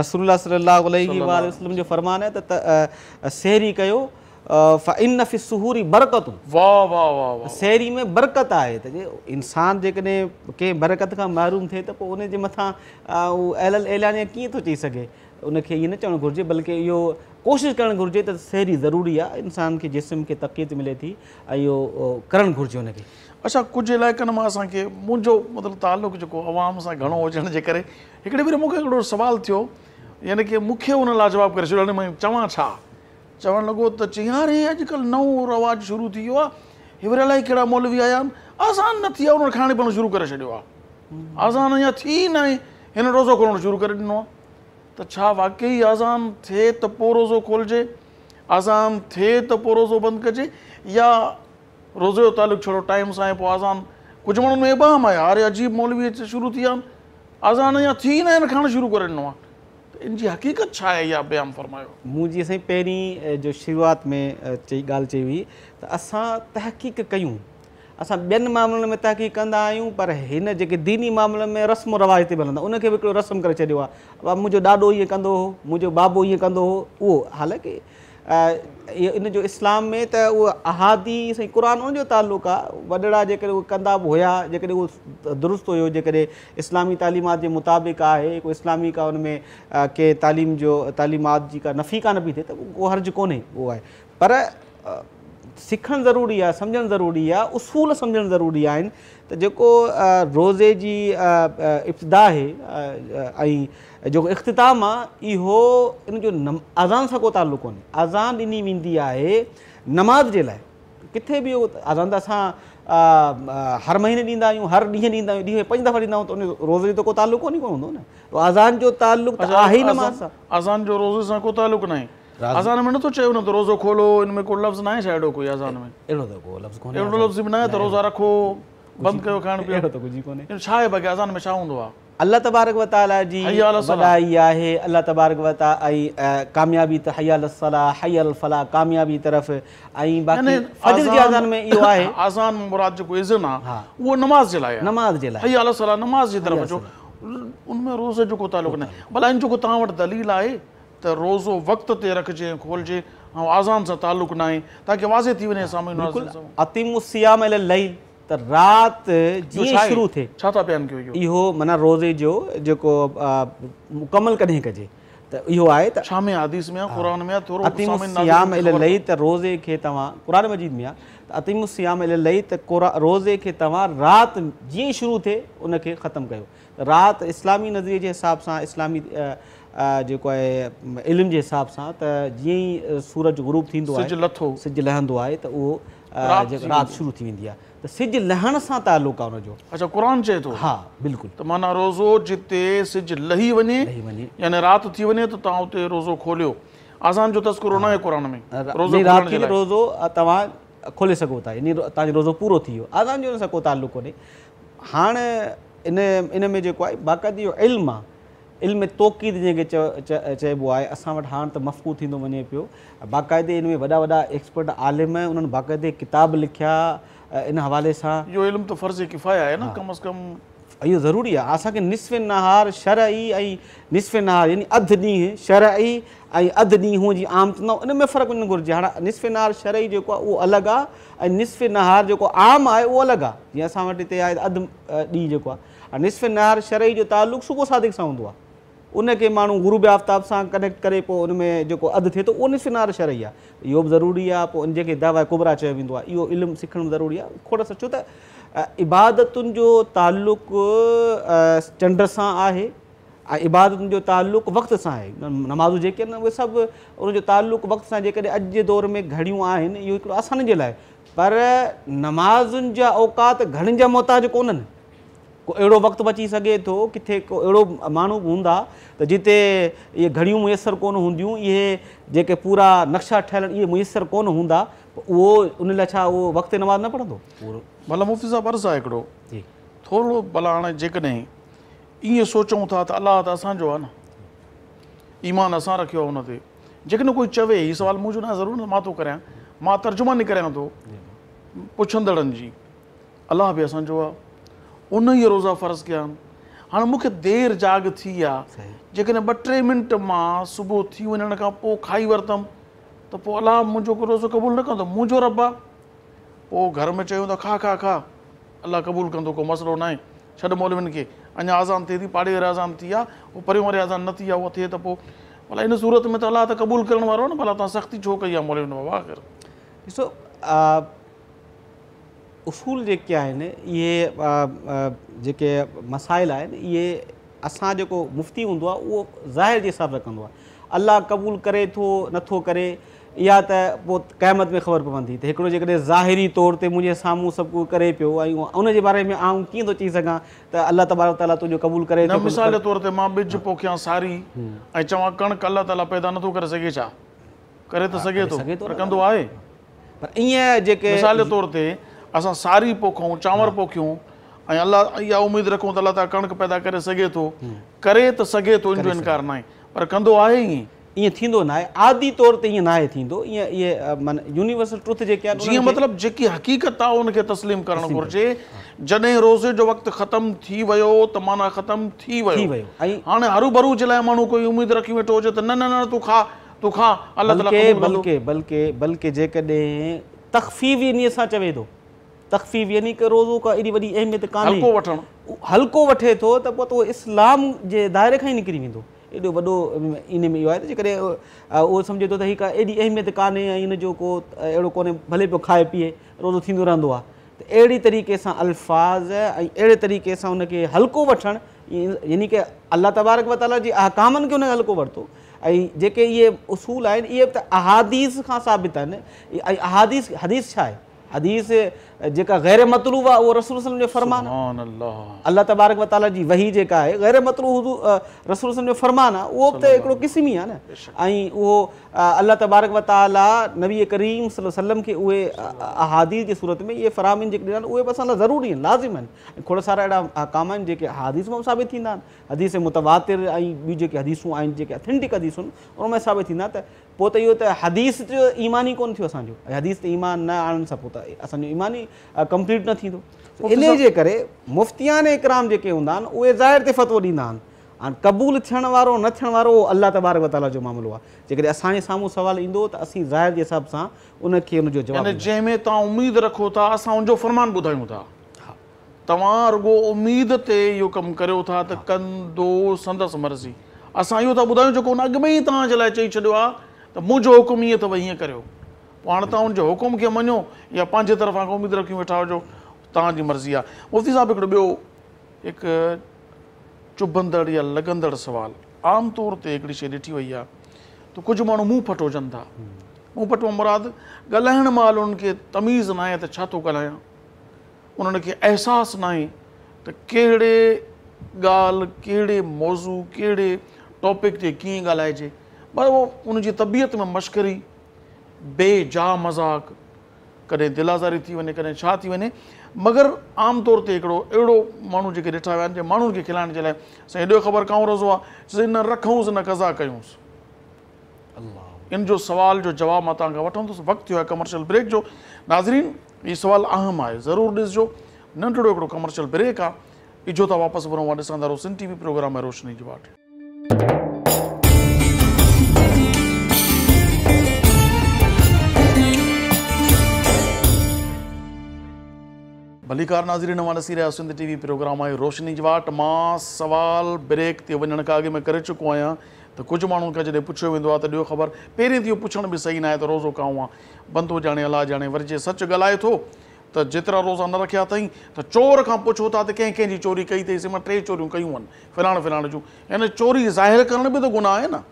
रसूलुल्लाह सल्लल्लाहु अलैहि वसल्लम जो फरमान आहे त सहरी कयो, फ़इन फ़ी सुहूरी बरकतुन, वाह वाह वाह वाह, सहरी में बरकत आहे। त जे इंसान जेकॾहिं कंहिं बरकत खां महरूम थिए त पोइ उन जे मथां उहो अहलल ऐलानिया कीअं थो चई सघे? उनखे ईअं न चवणु घुरिजे, बल्कि इहो कोशिशि करणु घुरिजे त सहरी ज़रूरी आहे, इंसान खे जिस्म खे तक़वीयत मिले थी ऐं इहो करणु घुरिजे हुनखे। अच्छा, कुझु इलाइक़नि मां असांखे, मुंहिंजो मतिलबु तालुक़ु जेको अवाम सां घणो हुजण जे करे हिकिड़े भेरे मूंखे हिकिड़ो सुवालु थियो, यानी की मूंखे हुन लाजवाब करे छॾियो, मां चवां छा? चवणु लॻो त चई यार हे अॼुकल्ह नओं रिवाज शुरू थी वियो आहे, हे वरी अलाए कहिड़ा मौलवी आया आहिनि, आज़ान न थी आहे, हुन खाइणु पीअणु शुरू करे छॾियो आहे, आज़ान अञा थी न आहे, हिन रोज़ो खोलणु शुरू करे ॾिनो आहे। त छा वाकई आज़ान थिए त पोइ रोज़ो खोलिजे, आज़ान थिए त पोइ रोज़ो बंदि कजे, या रोज़े जो तालुक़ु छड़ो टाइम सां ऐं पोइ आज़ान? कुझु माण्हुनि में इबाम आहे, यार अजीब मौलवी अचे शुरू थी विया आहिनि, आज़ान अञा थी न आहे, खाइणु शुरू करे ॾिनो आहे। त इन जी हक़ीक़त छा आहे, इहा बयानु फरमायो। मूं जीअं साईं पहिरीं जो शुरूआत में चई ॻाल्हि चई हुई त असां तहक़ीक़ कयूं, असां ॿियनि मामलनि में तहक़ीक़ कंदा आहियूं, पर हिन जेके दीनी मामलनि में रस्म रिवाज ते बि हलंदा, उनखे बि हिकिड़ो रस्म करे छॾियो आहे। मुंहिंजो ॾाॾो ईअं कंदो हो, मुंहिंजो बाबो ईअं कंदो हो, उहो हालांकि इन जो इस्लाम में त उहो अहादीस ऐं क़ुर उनजो तालुक़ु आहे। वॾड़ा जेकॾहिं उहे कंदा बि हुया, जेकॾहिं उहो दुरुस्त हुयो, जेकॾहिं इस्लामी तालीमात जे मुताबिक़ आहे, को इस्लामी का उन में के तालीम जो तालीमात जी का नफ़ी कान पई थिए त को हर्ज कोन्हे, उहो आहे। पर सिखणु ज़रूरी आहे, सम्झणु ज़रूरी आहे, उसूल सम्झणु ज़रूरी आहिनि। त जेको रोज़े जी इब्तिदा आहे ऐं जेको इख़्तिताम आहे, इहो इन जो अज़ान सां को तालुक़ु कोन्हे। अज़ान ॾिनी वेंदी आहे नमाज़ जे लाइ, किथे बि उहो अज़ान त असां हर महीने ॾींदा आहियूं, हर ॾींहुं ॾींदा आहियूं, ॾींहं में 5 दफ़ा ॾींदा आहियूं, त उन रोज़े जो त को तालुक़ु कोन्हे कोन हूंदो न। त अज़ान जो तालुक़ु त आहे ई नमाज़ सां, अज़ान जो रोज़े सां को तालुक़ु न आहे। अज़ान में नथो चयो न त रोज़ो खोलो, इन में को लफ़्ज़ न आहे छा अहिड़ो कोई अज़ान में? अहिड़ो त को लफ़्ज़ कोन्हे, अहिड़ो लफ़्ज़ बि न आहे त रोज़ा रखो, बंदि कयो खाइणु पीअणु, अहिड़ो त कुझु ई कोन्हे। छा आहे बाक़ी अज़ान में छा हूंदो आहे? अल्लाह तबारक व तआला जी वॾाई आहे, अल्लाह तबारक व तआला कामयाबी त हय्या अल-सलाह हय्या अल-फलाह, कामयाबी तरफ़। ऐं बाक़ी फज्र जी अज़ान में इहो आहे, अज़ान मुराद जेको इज़न आहे उहो नमाज़ जे लाइ आहे, नमाज़ जे लाइ हय्या अल-सलाह नमाज़ जी तरफ़ अचो, उन में रोज़े जो को तालुक़ न आहे। भला इन जो को तव्हां वटि दलील आहे त रोज़ो वक़्त ते रखिजे ऐं खोलिजे ऐं अज़ान सां तालुक़ु न आहे, ताकी वाज़े थी वञे साम्हूं। बिल्कुलु, अतीमु सियाम इला लैल, त राति जीअं शुरू थिए, छा था बयानु कयो? इहो माना रोज़े जो जेको मुकमल कॾहिं कजे, त इहो आहे त छा में हदीस में आहे, क़ुर में आहे, थोरो अतीमु सियाम इला लैल, त रोज़े खे तव्हां क़ुर मजीद में आहे त अतीमु सियाम इला लैल, त रोज़े खे तव्हां राति जीअं शुरू थिए उनखे ख़तमु कयो। राति इस्लामी नज़रिए जे हिसाब सां, इस्लामी जेको आहे इल्म जे हिसाब सां, त जीअं ई सूरज गुरूब थींदो आहे, सिज लथो, सिज लहंदो आहे त उहो राति शुरू थी वेंदी आहे, त सिज लहण सां तालुक़ु आहे हुनजो। अच्छा, क़ुर चए थो? हा बिल्कुलु। त माना रोज़ो जिते सिज लही वञे, यानी राति थी वञे त तव्हां उते रोज़ो खोलियो। अज़ान जो तज़किरो न आहे क़ुर में, रोज़ो राति जो रोज़ो तव्हां खोले सघो था, यानी तव्हांजो रोज़ो पूरो थी वियो, अज़ान जो हुन सां को तालुक़ु कोन्हे। हाणे इन इन में जेको आहे बाक़ाइदो इहो इल्मु आहे, علم توقيت جنهن کي چئبو آهي اسان وٽ هاڻ ته مفقود ٿيندو وڃي پيو. باقاعدي ان ۾ وڏا وڏا ايڪسپرٽ عالم انهن باقاعدي ڪتاب لکيا ان حوالي سان. اهو علم ته فرض ڪفايه آهي نه ڪم از ڪم. اهو ضروري آهي اسان کي نصف النهار شرعي ۽ نصف النهار يعني اڌ ڏينهن شرعي ۽ اڌ ڏينهن هونء جيئن عام چوندا آهيون ان ۾ فرق هجڻ گهرجي. هاڻ نصف النهار شرعي جيڪو آهي اهو الڳ آهي ۽ نصف النهار جيڪو عام آهي اهو الڳ آهي. جيئن اسان وٽ هتي آهي اڌ ڏينهن جيڪو آهي نصف النهار شرعي جو تعلق صبح صادق سان هوندو آهي. ان کي ماڻهو غروب آفتاب سان ڪنيڪٽ ڪري پوء ان ۾ جيڪو اڌ ٿئي ٿو اهو نصف النهار شرعي آهي. اهو به ضروري آهي. پوء ان جنهن کي دعويٰ ڪبريٰ چيو ويندو آهي اهو علم سکڻ به ضروري آهي. کوڙ سان ڇو ته عبادتن جو تعلق چنڊ سان آهي ۽ عبادتن جو تعلق وقت سان آهي. نمازون جيڪي آهن اهي سڀ ان جو تعلق وقت سان جيڪڏهن اڄ جي دور ۾ گهڙيون آهن اهو هڪڙو آساني جي لاء پر نمازن جا اوقات گهڙين جا محتاج ڪونهن. ڪو اهڙو وقت به اچي سگهي ٿو ڪٿي ڪو اهڙو ماڻهو به هوندا ته جتي اهي گهڙيون ميسر ڪونه هونديون اهي جيڪي پورا نقشا ٺهيل آهن اهي ميسر ڪونه هوندا اهو ان لاء ڇا اهو وقت نماز نه پڙهندو؟ ڀلا مفتي صاحب عرض آهي هڪڙو ٿورڙو ڀلا هاڻي جيڪڏهن ائين سوچون ٿا ته الله ته اسان جو آهي نه ايمان اسان رکيو آهي ان تي جيڪڏهن ڪوئي چوي هي سوال منهنجو نه ضرور نه مان ٿو ڪريان مان ترجماني ڪريان ٿو پڇندڙن جي الله به اسان جو آ ان ئي روزا فرض ڪيا آهن هاڻي مون کي دير جاڳ ٿي آ جيڪڏهن ٻه ٽي منٽ مان صبح ٿي وڃڻ کان پوء کائي ورتم ته پوء الله منهنجو ڪو روزو قبول نه ڪندو منهنجو رب آ پوء گهر ۾ چيون ته کا کا کا الله قبول ڪندو ڪو مسئلو ناهي ڇڏ مولوين کي اڃا اذان ٿئي ٿي پاڙي واري اذان ٿي آ هو پريون واري اذان نه ٿي آ اها ٿئي ته پوء ڀلا ان صورت ۾ ته الله ته قبول ڪرڻ وارو آ نه ڀلا توهان سختي ڇو ڪئي آ مولوين بابا آخر. ڏسو اصول جيڪي آهن اهي جيڪي مسائل آهن اهي اسان جيڪو مفتي هوندو آهي اهو ظاهر جي حساب سان ڪندو آهي الله قبول ڪري ٿو نٿو ڪري اها ته پوء قيامت ۾ خبر پوندي ته هڪڙو جيڪڏهن ظاهري طور تي منهنجي سامهون سڀ ڪجهه ڪري پيو ۽ ان جي باري ۾ آئون ڪيئن ٿو چئي سگهان ته الله تبارڪ وتعاليٰ تنهنجو قبول ڪري ٿو. نه مثال جي طور تي مان ٻج پوکيان ساري ۽ چوان ڪڻڪ الله تعاليٰ پيدا نٿو ڪري سگهي ڇا؟ ڪري ته سگهي ٿو پر ڪندو آهي؟ پر ائين جيڪي. مثال جي طور تي اسان ساري پوکون، چانور پوکيون ۽ الله اها اميد رکون ته الله تعاليٰ ڪڻڪ پيدا ڪري سگهي ٿو، ڪري ته سگهي ٿو ان جو انڪار ناهي پر ڪندو آهي ائين؟ ائين ٿيندو ناهي، عادي طور تي ائين ناهي ٿيندو، ائين اهي معنيٰ يونيورسل ٽروٿ جيڪي آهن انهن جيئن مطلب جيڪي حقيقت آهي ان کي تسليم ڪرڻ گهرجي، جڏهن روزي جو وقت ختم ٿي ويو ته معنيٰ ختم ٿي ويو، هاڻي هروڀرو جي لاء ماڻهو ڪوئي اميد رکي ويٺو هجي ته نه نه نه تون کاء تون کاء الله تعاليٰ قبول ڪندو. بلڪه بلڪه بلڪه جيڪڏهن تخفيف جي نيت سان چوي ٿو، تخفيف يعني ڪه روزو ڪا ايڏي وڏي اهميت ڪانهي، هلڪو وٺڻ، هلڪو وٺي ٿو ته پوء ته اهو اسلام جي دائري کان ئي نڪري ويندو. ايڏو وڏو ان ۾ اهو آهي ته جيڪڏهن اهو سمجهي ٿو ته هي ڪا ايڏي اهميت ڪانهي ۽ ان جو ڪو اهڙو ڪونهي ڀلي پيو کائي پيئي روزو ٿيندو رهندو آهي ته اهڙي طريقي سان الفاظ ۽ اهڙي طريقي سان ان کي هلڪو وٺڻ يعني ڪه الله تبارڪ وتعاليٰ جي احڪامن کي ان هلڪو ورتو ۽ جيڪي اهي اصول آهن اهي به ته احاديث کان ثابت آهن ۽ احاديث حديث ڇا آهي؟ حديث جيڪا غير مطلوع آهي اهو رسول صلي الله عليه وسلم جو فرمان آهي. الله تبارڪ وتعاليٰ جي وحي جيڪا آهي غير مطلوع حضور رسول صلي الله عليه وسلم جو فرمان آهي اهو به ته هڪڙو قسم ئي آهي نه ۽ اهو الله تبارڪ وتعاليٰ نبي ڪريم صلي الله عليه وسلم کي اهي احاديث جي صورت ۾ اهي فرامين جيڪي ڏنا آهن اهي به اسان لاء ضروري آهن لازم آهن ۽ کوڙ سارا اهڙا احڪام آهن جيڪي احاديث مان به ثابت ٿيندا آهن حديث متواتر ۽ ٻيون جيڪي حديثون آهن جيڪي اٿينٽڪ حديثون ان مان ثابت ٿيندا ته پوء ته اهو ته حديث جو ايمان ئي ڪونه ٿيو اسان جو ۽ حديث تي ايمان نه آڻڻ سان پوء ته اسان جو ايمان ئي ڪمپليٽ نه ٿيندو. انهيء جي ڪري مفتيان ڪرام جيڪي هوندا آهن اهي ظاهر تي فتوو ڏيندا آهن. هاڻ قبول ٿيڻ وارو نه ٿيڻ وارو اهو الله تبارڪ وتعاليٰ جو معاملو آهي. جيڪڏهن اسان جي سامهون سوال ايندو ته اسين ظاهر جي حساب سان ان کي ان جو جواب يعني ڏينداسين. جنهن ۾ توهان اميد رکو ٿا اسان ان جو فرمان ٻڌايون ٿا. توهان رڳو اميد تي اهو ڪم ڪريو ٿا ته ڪندو سندس مرضي. اسان اهو ٿا ٻڌايون جيڪو ان اڳ ۾ ئي توهان جي لاء چئي ڇڏيو آهي ته منهنجو حڪم ائين اٿو هيئن ڪريو. پوء هاڻ توهان ان جي حڪم کي مڃو يا پنهنجي طرفان ڪا اميد رکيون ويٺا هجو توهان جي مرضي آهي. مفتي صاحب هڪڙو ٻيو هڪ چڀندڙ يا لڳندڙ سوال. عام طور تي هڪڙي شيء ڏٺي وئي آهي ته ڪجهه ماڻهو منهن ڦٽ هجن ٿا. منهن ڦٽ مان مراد ڳالهائڻ مهل انهن کي تميز ناهي ته ڇا ٿو ڳالهايان. انهن کي احساس ناهي ته ڪهڙي ڳالهه، ڪهڙي موضوع، ڪهڙي ٽاپڪ تي ڪيئن ڳالهائجي. پر اهو ان جي طبيعت ۾ مشڪري، بي جا مذاق، ڪڏهن دل آزاري ٿي وڃي، ڪڏهن ڇا ٿي وڃي مگر عام طور تي हिकिड़ो अहिड़ो माण्हू जेके ॾिठा विया आहिनि, जे माण्हुनि खे खिलाइण जे लाइ साईं ॾियो ख़बर काऊं रोज़ो आहे, साईं न रखूंसि न कज़ा कयूंसि। अल्लाह, इन जो सवाल जो जवाबु मां तव्हां खां वठंदुसि। वक़्तु थियो आहे कमर्शियल ब्रेक जो। नाज़रीन, इहो सवाल अहम आहे, ज़रूरु ॾिसजो। नंढड़ो हिकिड़ो कमर्शियल ब्रेक आहे, इजो था वापसि वरूं, ॾिसंदा रहो सिंध टीवी प्रोग्राम आहे रोशनी जी वाट। भलीकार नाज़रीन, मां ॾिसी रहिया सिंध टीवी प्रोग्राम आहे रोशनी जी वाट। मां सवाल ब्रेक ते वञण खां अॻु में करे चुको आहियां त कुझु माण्हुनि खां जॾहिं पुछियो वेंदो आहे त ॾियो ख़बर, पहिरीं त इहो पुछणु बि सही न आहे त रोज़ो काऊं आहे, बंदो ॼाणे अलाह ॼाणे, वरी जे सच ॻाल्हाए थो त जेतिरा रोज़ा न रखिया अथई त चोर खां पुछो था त कंहिं कंहिंजी चोरी कई अथई, मां 3 चोरियूं कयूं आहिनि फलाणे फलाणे जूं, यानी चोरी ज़ाहिर करणु बि त गुनाह आहे न,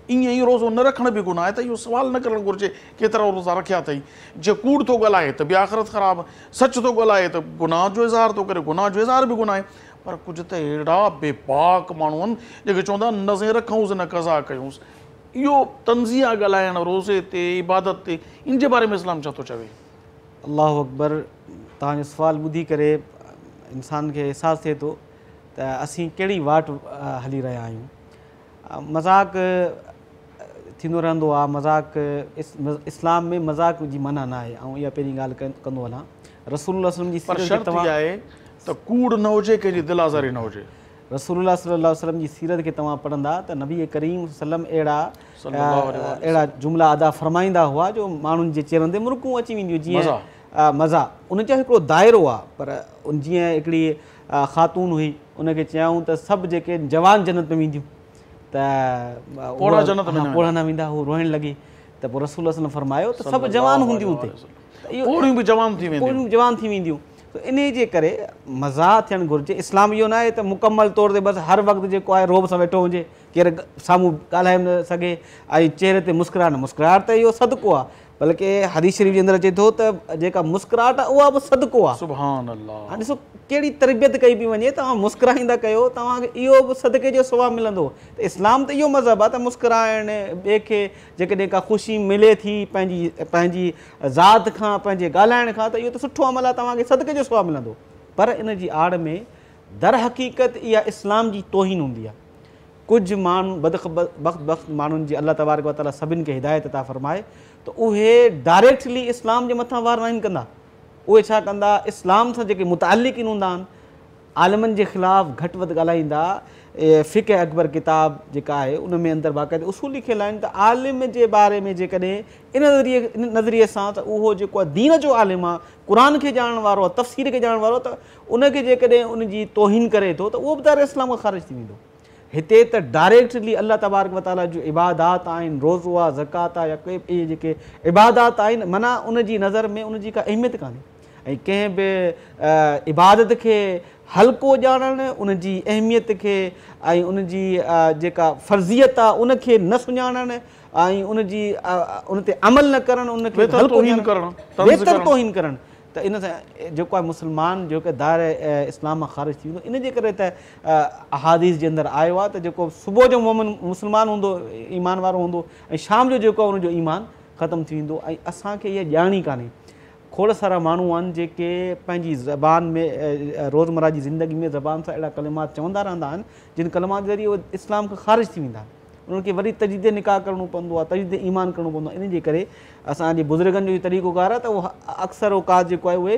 ईअं ई रोज़ो न रखणु बि गुनाह आहे। त इहो सवाल न करणु घुरिजे केतिरा रोज़ा रखिया अथई। जे कूड़ थो ॻाल्हाए त बि आख़िरत ख़राबु, सच थो ॻाल्हाए त गुनाह जो इज़हार थो करे, गुनाह जो इज़हार बि गुनाह आहे। पर कुझु त अहिड़ा बेबाक माण्हू आहिनि जेके चवंदा आहिनि न साईं रखूंसि न कज़ा कयूंसि। इहो तंज़िया ॻाल्हाइणु रोज़े ते, इबादत ते, इन जे बारे में इस्लाम छा थो चवे? अल्लाहु अकबर। तव्हांजो सुवाल ॿुधी करे इंसान खे अहसासु थिए थो त असीं कहिड़ी वाट हली रहिया आहियूं। मज़ाक थींदो रहंदो आहे, मज़ाक इस्लाम में मज़ाक जी माना न आहे। ऐं इहा पहिरीं ॻाल्हि कंदो हलां, रसूलुल्लाह सल्लल्लाहु अलैहि वसल्लम जी सीरत खे आहे त कूड़ न हुजे, कंहिंजी दिलि आज़ारी न हुजे। रसूलुल्लाह सल्लल्लाहु अलैहि वसल्लम जी सीरत खे तव्हां पढ़ंदा त नबी करीम सल्लम अहिड़ा अहिड़ा जुमिला अदा फरमाईंदा हुआ जो माण्हुनि जे चेहरनि ते मुरकूं अची वेंदियूं, जीअं मज़ा उन जो हिकिड़ो दाइरो आहे। पर जीअं हिकिड़ी ख़ातून हुई, उनखे चयाऊं त सभु जेके जवान जन्नत में वेंदियूं त पोड़ा जन्नत में पोड़ा न वेंदा, हू रोइण लॻी त पोइ रसूल सल्लल्लाहु अलैहि वसल्लम फरमायो त सभु जवान हूंदियूं हुते, पोड़ियूं बि जवान थी वेंदियूं, पोड़ियूं जवान थी वेंदियूं। त इन जे करे मज़ा थियणु घुरिजे। इस्लाम इहो न आहे त मुकमल तौर ते बसि हर वक़्तु जेको आहे रोब सां वेठो हुजे, केरु साम्हूं ॻाल्हाए न सघे ऐं चेहरे ते मुस्कुराए न। मुस्कुराहट त इहो सदको आहे, बल्कि हदीस शरीफ़ जे अंदरि अचे थो त जेका मुस्कुराहट आहे उहा बि सदको आहे। सुभान अल्लाह। हाणे ॾिसो कहिड़ी तरबियत कई पई वञे, तव्हां मुस्कुराईंदा कयो, तव्हांखे इहो बि सदके जो सवाबु मिलंदो। त इस्लाम त इहो मज़हब आहे त मुस्कुराइण, ॿिए खे जेकॾहिं का ख़ुशी मिले थी पंहिंजी पंहिंजी ज़ात खां, पंहिंजे ॻाल्हाइण खां, त इहो त सुठो अमल आहे, तव्हांखे सदके जो सवाबु मिलंदो। पर इन जी आड़ में दर हक़ीक़त इहा इस्लाम जी तोहीन हूंदी आहे। कुझु माण्हू बदबख़्त माण्हुनि जी अलाह तबारक व तआला सभिनि खे हिदायत अता फरमाए त उहे डायरेक्टली इस्लाम जे मथां वार नाहिनि कंदा। उहे छा कंदा, इस्लाम सां जेके मुतालिक़ हूंदा आहिनि, आलिमनि जे ख़िलाफ़ घटि वधि ॻाल्हाईंदा। फ़िक़्ह अकबर किताब जेका आहे उन में अंदरि बाक़ाइदे उसूल लिखियलु आहिनि त आलिम जे बारे में जेकॾहिं इन नज़रिए सां त उहो जेको आहे दीन जो आलिम आहे, क़ुर खे ॼाणण वारो आहे, तफ़सीर खे ॼाणण वारो आहे, त उनखे जेकॾहिं उनजी तोहीन करे थो त उहो बि दायरे इस्लाम खां ख़ारिज थी वेंदो। हिते त डायरेक्टली अलाह तबारक व तआला जो इबादात आहिनि, रोज़ो आहे, ज़कात आहे, या कोई इहे जेके इबादात आहिनि, माना उनजी नज़र में उनजी का अहमियत कान्हे। ऐं कंहिं बि इबादत खे हल्को ॼाणणु, उनजी अहमियत खे ऐं उनजी जेका फ़र्ज़ियत आहे उनखे न सुञाणणु ऐं उनजी उन ते अमल न करणु, उनखे वेतर तोहीन करणु, त इन सां जेको आहे मुस्लमान जेको दायरे इस्लाम मां ख़ारिज थी वेंदो। इन जे करे त अहादीस जे अंदरि आयो आहे त जेको सुबुह जो मोमिन मुस्लमान हूंदो, ईमान वारो हूंदो, ऐं शाम जो जेको आहे उनजो ईमान ख़तमु थी वेंदो। ऐं असांखे इहा ॼाण ई कान्हे। खोड़ सारा माण्हू आहिनि जेके पंहिंजी ज़बान में रोज़मर्रा जी ज़िंदगी में ज़बान सां अहिड़ा कलिमात चवंदा रहंदा आहिनि, जिन कलिमात जे ज़रिए उहे इस्लाम खां ख़ारिज थी वेंदा आहिनि। उन्हनि खे वरी तजदीद निकाह करिणो पवंदो आहे, तजदीद ईमान करिणो पवंदो आहे। इन जे करे असांजे बुज़ुर्गनि जो तरीक़ोकार आहे त उहो अक्सर औक़ात जेको आहे उहे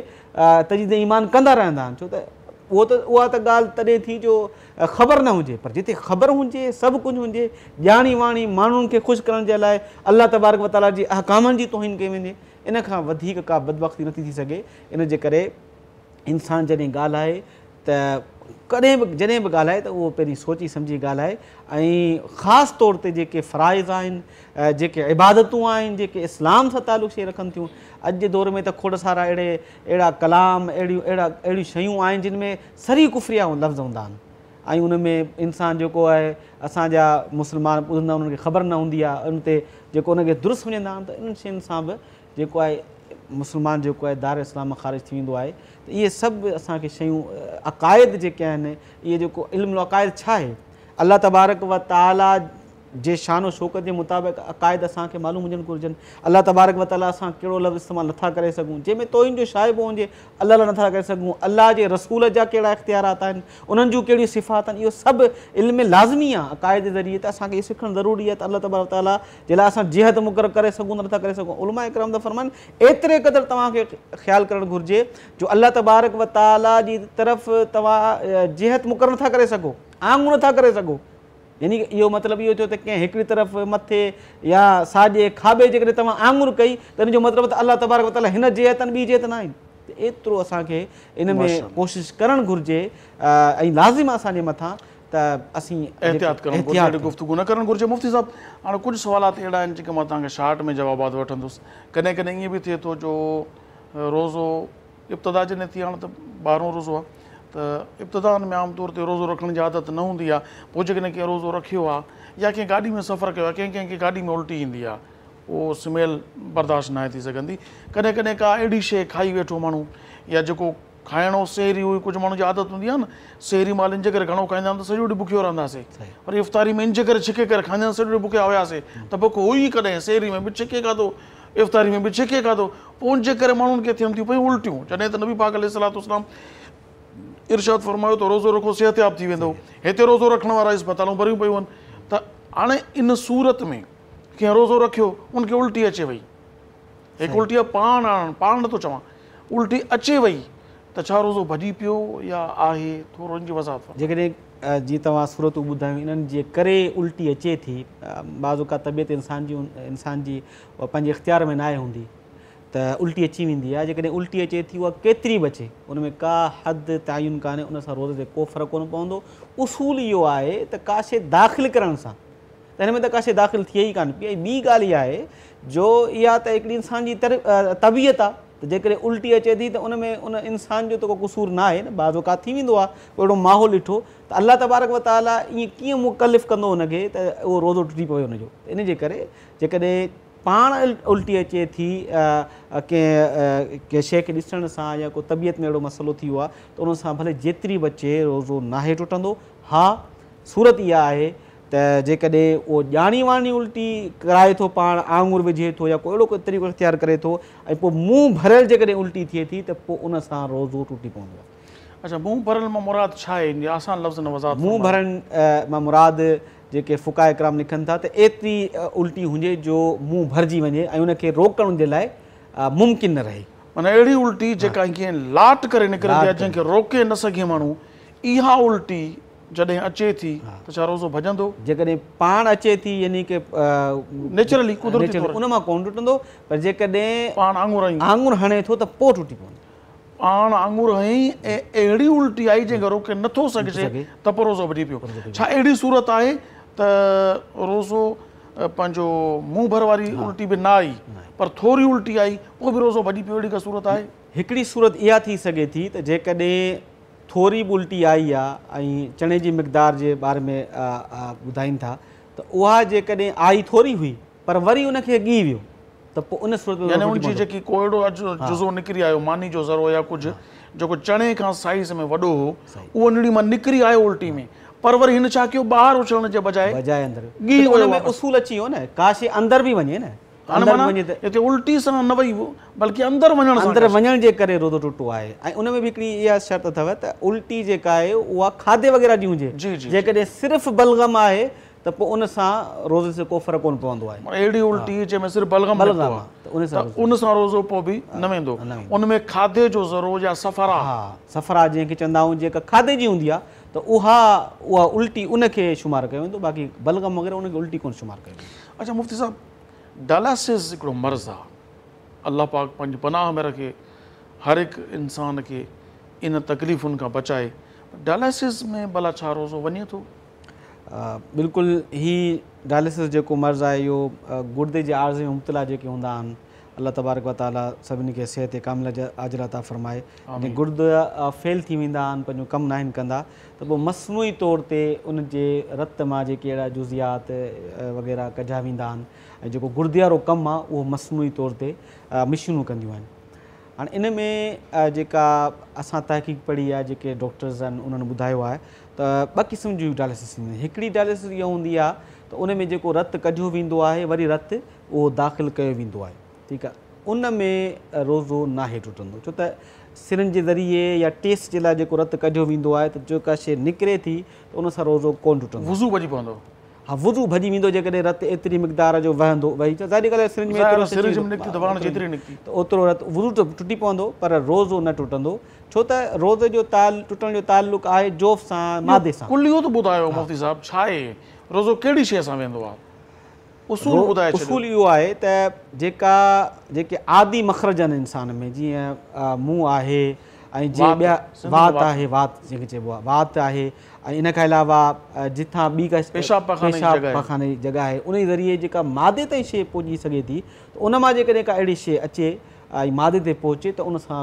तजदीद ईमान कंदा रहंदा आहिनि, छो त उहो त उहा त ॻाल्हि तॾहिं थी जो ख़बर न हुजे, पर जिते ख़बर हुजे, सभु कुझु हुजे, ॼाणी वाणी माण्हुनि खे ख़ुशि करण जे लाइ अलाह तबारक व तआला जे अहकामनि जी तोहीन कई वञे, इन खां वधीक का बदबख़्ती नथी थी सघे। इन जे करे इंसान जॾहिं ॻाल्हाए त कॾहिं बि जॾहिं बि ॻाल्हाए त उहो पहिरीं सोची सम्झी ॻाल्हाए ऐं ख़ासि तौर ते जेके फ़राइज़ आहिनि, जेके इबादतूं आहिनि, जेके इस्लाम सां तालुक़ शइ रखनि थियूं। अॼु जे दौर में त खोड़ सारा अहिड़े अहिड़ा कलाम, अहिड़ियूं अहिड़ा अहिड़ियूं शयूं आहिनि जिन में सरी कुफरिया लफ़्ज़ हूंदा आहिनि ऐं उन में इंसान जेको आहे असांजा मुस्लमान ॿुधंदा उन्हनि खे ख़बर न हूंदी आहे, उन ते जेको उनखे दुरुस्त सम्झंदा आहिनि, त इन्हनि शयुनि सां बि जेको आहे मुस्लमान जेको आहे दार इस्लाम मां ख़ारिज थी वेंदो आहे। त इहे सभु असांखे शयूं अक़ाइद जेके आहिनि, इहे जेको इल्म अक़ाइद छा आहे, अलाह तबारक व तआला جي شان و شوڪت جي مطابق عقائد اسان کي معلوم هجڻ گهرجن. الله تبارڪ و تعاليٰ سان ڪهڙو لفظ استعمال نٿا ڪري سگهون، جنهن ۾ توهين جو شائبو هجي، الله لاء نٿا ڪري سگهون، الله جي رسول جا ڪهڙا اختيارات آهن، انهن جون ڪهڙيون صفات آهن، اهو سڀ علم لازمي آهي. عقائد جي ذريعي ته اسان کي اهو سکڻ ضروري آهي ته الله تبارڪ و تعاليٰ جي لاء اسان جهت مقرر ڪري سگهون ته نٿا ڪري سگهون. علماء ڪرام ٿا فرمائن ايتري قدر توهان کي خيال ڪرڻ گهرجي جو الله تبارڪ و تعاليٰ جي طرف توهان جهت مقرر نٿا ڪري سگهو، آڱر نٿا ڪري سگهو. يعني اهو مطلب اهو ٿيو ته ڪنهن هڪڙي طرف مٿي يا ساڄي کاٻي جيڪڏهن توهان آڱر ڪئي ته ان جو مطلب ته الله تبارڪ وتعاليٰ هن جهت آهن ٻي جهت نه آهن. ته ايترو اسان کي ان ۾ ڪوشش ڪرڻ گهرجي ۽ لازم آهي اسان جي مٿان ته اسين احتياط ڪرڻ گهرجي، اهڙي گفتگو نه ڪرڻ گهرجي. مفتي صاحب هاڻي ڪجهه سوالات اهڙا آهن جيڪي مان توهان کي شارٽ ۾ جوابات وٺندس. ڪڏهن ڪڏهن ائين به ٿئي ٿو جو روزو ابتدا جڏهن ٿي، هاڻي ته 12هون روزو آهي ته ابتدا ۾ عام طور تي روزو رکڻ جي عادت نه هوندي آهي. پوء جيڪڏهن ڪنهن روزو رکيو آهي يا ڪنهن گاڏي ۾ سفر ڪيو آهي، ڪنهن ڪنهن کي گاڏي ۾ الٽي ايندي آهي، اهو سميل برداشت ناهي ٿي سگهندي. ڪڏهن ڪڏهن ڪا اهڙي شيء کائي ويٺو ماڻهو يا جيڪو کائڻو سحري هئي، ڪجهه ماڻهن جي عادت هوندي آهي نه سحري مهل ان جي ڪري گهڻو کائيندا آهن ته سڄو ڏينهن بکيو رهنداسين، وري افطاري ۾ ان جي ڪري ڇڪي ڪري کائيندا آهن سڄو ڏينهن بکيا هياسين ته بک هئي ئي ڪڏهن، سحري ۾ به ڇڪي کاڌو، افطاري ۾ به ڇڪي کاڌو، پوء ان جي ڪري ماڻهن کي ٿين ٿيون پيون الٽيون. جڏهن ته نبي پاڪ عليه الصلوة والسلام ارشاد فرمايو ته روزو رکو صحتياب ٿي ويندو، هتي روزو رکڻ وارا اسپتالون ڀريون پيون آهن. ته هاڻي ان صورت ۾ ڪنهن روزو رکيو ان کي الٽي اچي وئي، هڪ الٽي پاڻ آڻڻ، پاڻ نٿو چوان، الٽي اچي وئي ته ڇا روزو ڀڄي پيو يا آهي؟ ٿورو ان جي وضاحت فرمايو. جيڪڏهن جيئن توهان صورتون ٻڌايون انهن جي ڪري الٽي اچي ٿي، بعض اوقات طبيعت انسان جي انسان جي اها پنهنجي اختيار ۾ ناهي هوندي ته الٽي اچي ويندي آهي. جيڪڏهن الٽي اچي ٿي اها ڪيتري به اچي ان ۾ ڪا حد تعين ڪانهي، ان سان روزي تي ڪو فرق ڪونه پوندو. اصول اهو آهي ته ڪا شيء داخل ڪرڻ سان ته هن ۾ ته ڪا شيء داخل ٿئي ئي ڪانه پئي. ۽ ٻي ڳالهه اها آهي جو اها ته هڪڙي انسان جي طبيعت آهي ته جيڪڏهن الٽي اچي ٿي ته ان ۾ ان انسان جو ته ڪو قصور نه آهي نه. بعض اوقات ٿي ويندو آهي ڪو اهڙو ماحول ڏٺو ته الله تبارڪ وتعاليٰ ائين ڪيئن مڪلف ڪندو ان کي ته اهو روزو ٽٽي پوي ان جو. ان جي ڪري جيڪڏهن پاڻ الٽي اچي ٿي ڪنهن ڪنهن شيء کي ڏسڻ سان يا ڪو طبيعت ۾ اهڙو مسئلو ٿي ويو آهي ته ان سان ڀلي جيتري به اچي روزو ناهي ٽٽندو. ها صورت اها آهي ته جيڪڏهن اهو ڄاڻي واڻي الٽي ڪرائي ٿو، پاڻ آڱر وجهي ٿو يا ڪو اهڙو ڪو طريقو اختيار ڪري ٿو ۽ پوء منهن ڀريل جيڪڏهن الٽي ٿئي ٿي ته پوء ان سان روزو ٽٽي پوندو آهي. اڇا منهن ڀرڻ مان مراد ڇا آهي؟ ان جي آسان لفظن ۾ وضاحت منهن فرمايو. ڀرڻ مان مراد جيڪي فقهاء ڪرام لکن ٿا ته ايتري الٽي هجي جو منهن ڀرجي وڃي ۽ ان کي روڪڻ جي لاء ممڪن نه رهي. معنيٰ اهڙي الٽي جيڪا ائين لاٽ ڪري نڪرندي آهي جنهن کي روڪي نه سگهي ماڻهو، اها الٽي جڏهن اچي ٿي ته ڇا روزو ڀڄندو؟ جيڪڏهن پاڻ اچي ٿي يعني ڪه نيچرلي قدرتي طور ان مان ڪونه ٽٽندو، پر جيڪڏهن پاڻ آڱر هنئي، آڱر هڻي ٿو ته پوء ٽٽي پوندو. پاڻ آڱر هنئي ۽ اهڙي الٽي آئي جنهن کي روڪي نٿو سگهجي ته پوء روزو ڀڄي پيو. ڇا اهڙي صورت آهي ته روزو پنهنجو منهن ڀر واري الٽي به نه آئي پر ٿوري الٽي آئي پوء به روزو ڀڄي پيو، اهڙي ڪا صورت آهي؟ هڪڙي صورت اها ٿي سگهي ٿي ته جيڪڏهن ٿوري به الٽي آئي آ ۽ چڻي جي مقدار جي باري ۾ ٻڌائين ٿا ته اها جيڪڏهن آئي ٿوري هئي پر وري ان کي ڳهي ويو ته پوء ان صورت ۾ يعني ان جي جيڪي ڪو اهڙو جزو نڪري آيو ماني جو ذرو يا ڪجهه جيڪو چڻي کان سائيز ۾ وڏو هو اهو نڙي مان نڪري آيو الٽي ۾ پر وري هن ڇا ڪيو ٻاهر اڇلڻ جي بجاء بجاء اندر ڳهي ويو. ان ۾ اصول اچي ويو نه ڪا شيء اندر به وڃي نه هاڻي معنيٰ هتي الٽي سان نه وئي بلڪه اندر وڃڻ سان اندر وڃڻ جي ڪري روزو ٽٽو آهي ۽ ان ۾ به هڪڙي اها شرط اٿو ته الٽي جيڪا آهي اها کاڌي وغيره جي هجي، جيڪڏهن صرف بلغم آهي ته پوء ان سان روزي سان ڪو فرق ڪونه پوندو آهي. معنيٰ اهڙي الٽي جنهن ۾ صرف بلغم نڪتو آهي ته ان سان روزو پوء به نه ويندو، ان ۾ کاڌي جو ذرو يا صفرا، ها صفرا جنهن کي چوندا آهيون جيڪا کاڌي جي هوندي آهي ته اها اها الٽي ان کي شمار ڪيو ويندو، باقي بلغم وغيره ان کي الٽي ڪونه شمار ڪيو ويندو. اڇا مفتي صاحب ڊائلاسز هڪڙو مرض آ، الله پاڪ پنهنجي پناهه ۾ رکي هر هڪ انسان کي ان تڪليفن کان بچائي، ڊائلاسز ۾ ڀلا ڇا روزو وڃي ٿو؟ بلڪل هي ڊائلاسز جيڪو مرض آهي اهو گردي جي عارضي ۾ مبتلا جيڪي هوندا آهن، الله تبارڪ و تعالي سڀني کي صحت ڪامله عاجل عطا فرمائي، جڏهن گردا فيل ٿي ويندا آهن پنهنجو ڪم ناهن ڪندا ته پوء مصنوعي طور تي ان جي رت مان جيڪي اهڙا جزيات وغيره ڪڍيا ويندا آهن ۽ جيڪو گردي وارو ڪم آهي اهو مصنوعي طور تي مشينون ڪنديون آهن. هاڻي ان ۾ جيڪا اسان تحقيق پڙهي آهي جيڪي ڊاڪٽرز آهن انهن ٻڌايو آهي ته ٻه قسم جون ڊائلسس ٿينديون آهن. هڪڙي ڊائلسس اها هوندي آهي ته ته ان ۾ جيڪو رت ڪڍيو ويندو آهي وري رت اهو داخل ڪيو ويندو آهي، ٺيڪ آهي، ان ۾ روزو ناهي ٽٽندو، ڇو ته سرنج جي ذريعي يا ٽيسٽ جي لاءِ جيڪو رت ڪڍيو ويندو آهي ته جيڪا شيءِ نڪري ٿي ته ان سان روزو ڪونه ٽٽندو. وضو ڀڄي پوندو. ها، وضو ڀڄي ويندو جيڪڏهن رت ايتري مقدار جو وهندو، وهي ته ظاهري ڳالهه آهي سرنج ۾ نڪتي ته اوترو رت وضو ته ٽٽي پوندو پر روزو نه ٽٽندو، ڇو ته روزي جو ٽٽڻ جو تعلق آهي جوف سان، مادي سان. ڪليو ته ٻڌايو مفتي صاحب، ڇا آهي روزو ڪهڙي شيءِ سان ويندو آهي؟ اصول ٻڌائي ڇڏيو. اصول اهو آهي ته جيڪا جيڪي عادي مخرج آهن انسان ۾، جيئن منهن آهي ۽ جيئن ٻيا وات آهي، وات جنهن کي چئبو آهي وات آهي، ۽ ان کان علاوه جتان ٻي ڪا پيشاب پاخاني جي جڳهه آهي، ان جي ذريعي جيڪا مادي تائين شيءِ پهچي سگهي ٿي ته ان مان جيڪڏهن ڪا اهڙي شيءِ اچي ۽ مادي تي پهچي ته ان سان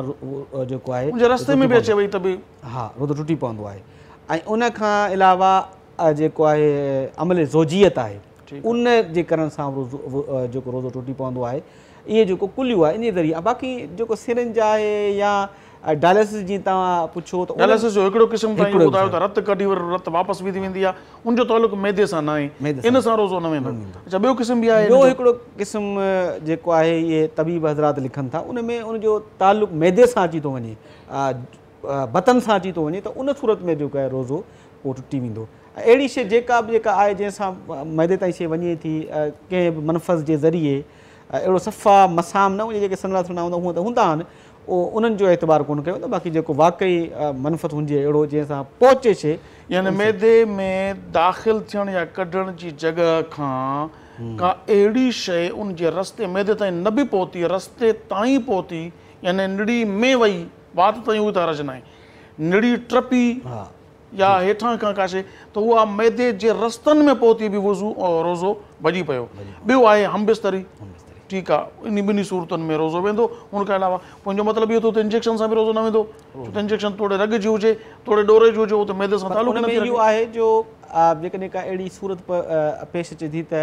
جيڪو آهي رستي ۾ به اچي وئي ته به ها روزو ٽٽي پوندو آهي. ۽ ان کان علاوه جيڪو آهي عمل زوجيت آهي، ان جي ڪرڻ سان جيڪو روزو ٽٽي پوندو آهي. اهي جيڪو ڪليو آهي ان جي ذريعي. باقي جيڪو سرنج آهي يا ڊائلسس جيئن توهان پڇو ته ڊائلسس جو هڪڙو قسم توهان ٻڌايو ته رت ڪڍي وري رت واپس وڌي ويندي آهي، ان جو تعلق معدي سان نه آهي، ان سان روزو نه ويندو. اڇا، ٻيو قسم به آهي؟ ٻيو هڪڙو قسم جيڪو آهي اهي طبيب حضرات لکن ٿا، ان ۾ ان جو تعلق معدي سان اچي ٿو وڃي، بطن سان اچي ٿو وڃي ته ان صورت ۾ جيڪو آهي روزو اهو ٽٽي ويندو. اهڙي شيءِ جيڪا به جيڪا آهي جنهن سان معدي تائين شيءِ وڃي ٿي ڪنهن به منفذ جي ذريعي، اهڙو صفا مسام نه هجي، جيڪي سنهڙا سنهڙا هوندا هونئن ته هوندا آهن، اهو انهن جو اعتبار ڪونه ڪيو ويندو. باقي جيڪو واقعي منفذ هجي اهڙو جنهن سان پهچي شيءِ، يعني معدي ۾ داخل ٿيڻ يا ڪڍڻ جي جڳهه کان ڪا اهڙي شيءِ ان جي رستي معدي تائين نه به پهتي، رستي تائين پهتي، يعني نڙي ۾ وئي، وات تائين اها ته حرج نه آهي، نڙي ٽپي يا هيٺان کان ڪا شيءِ ته اها معدي جي رستن ۾ پهتي به وضو روزو ڀڄي پيو. ٻيو آهي هم بستري، ٺيڪ آهي، ان ٻنهي صورتن ۾ روزو ويندو. هن کان علاوه منهنجو مطلب اهو ٿيو ته انجيڪشن سان به روزو نه ويندو، ڇو ته انجيڪشن توڙي رڳ جي هجي توڙي ڏوري جي هجي، اهو ته معدي سان تعلق نه ٿي رکي. اهو آهي جو جيڪڏهن ڪا اهڙي صورت پيش اچي ٿي ته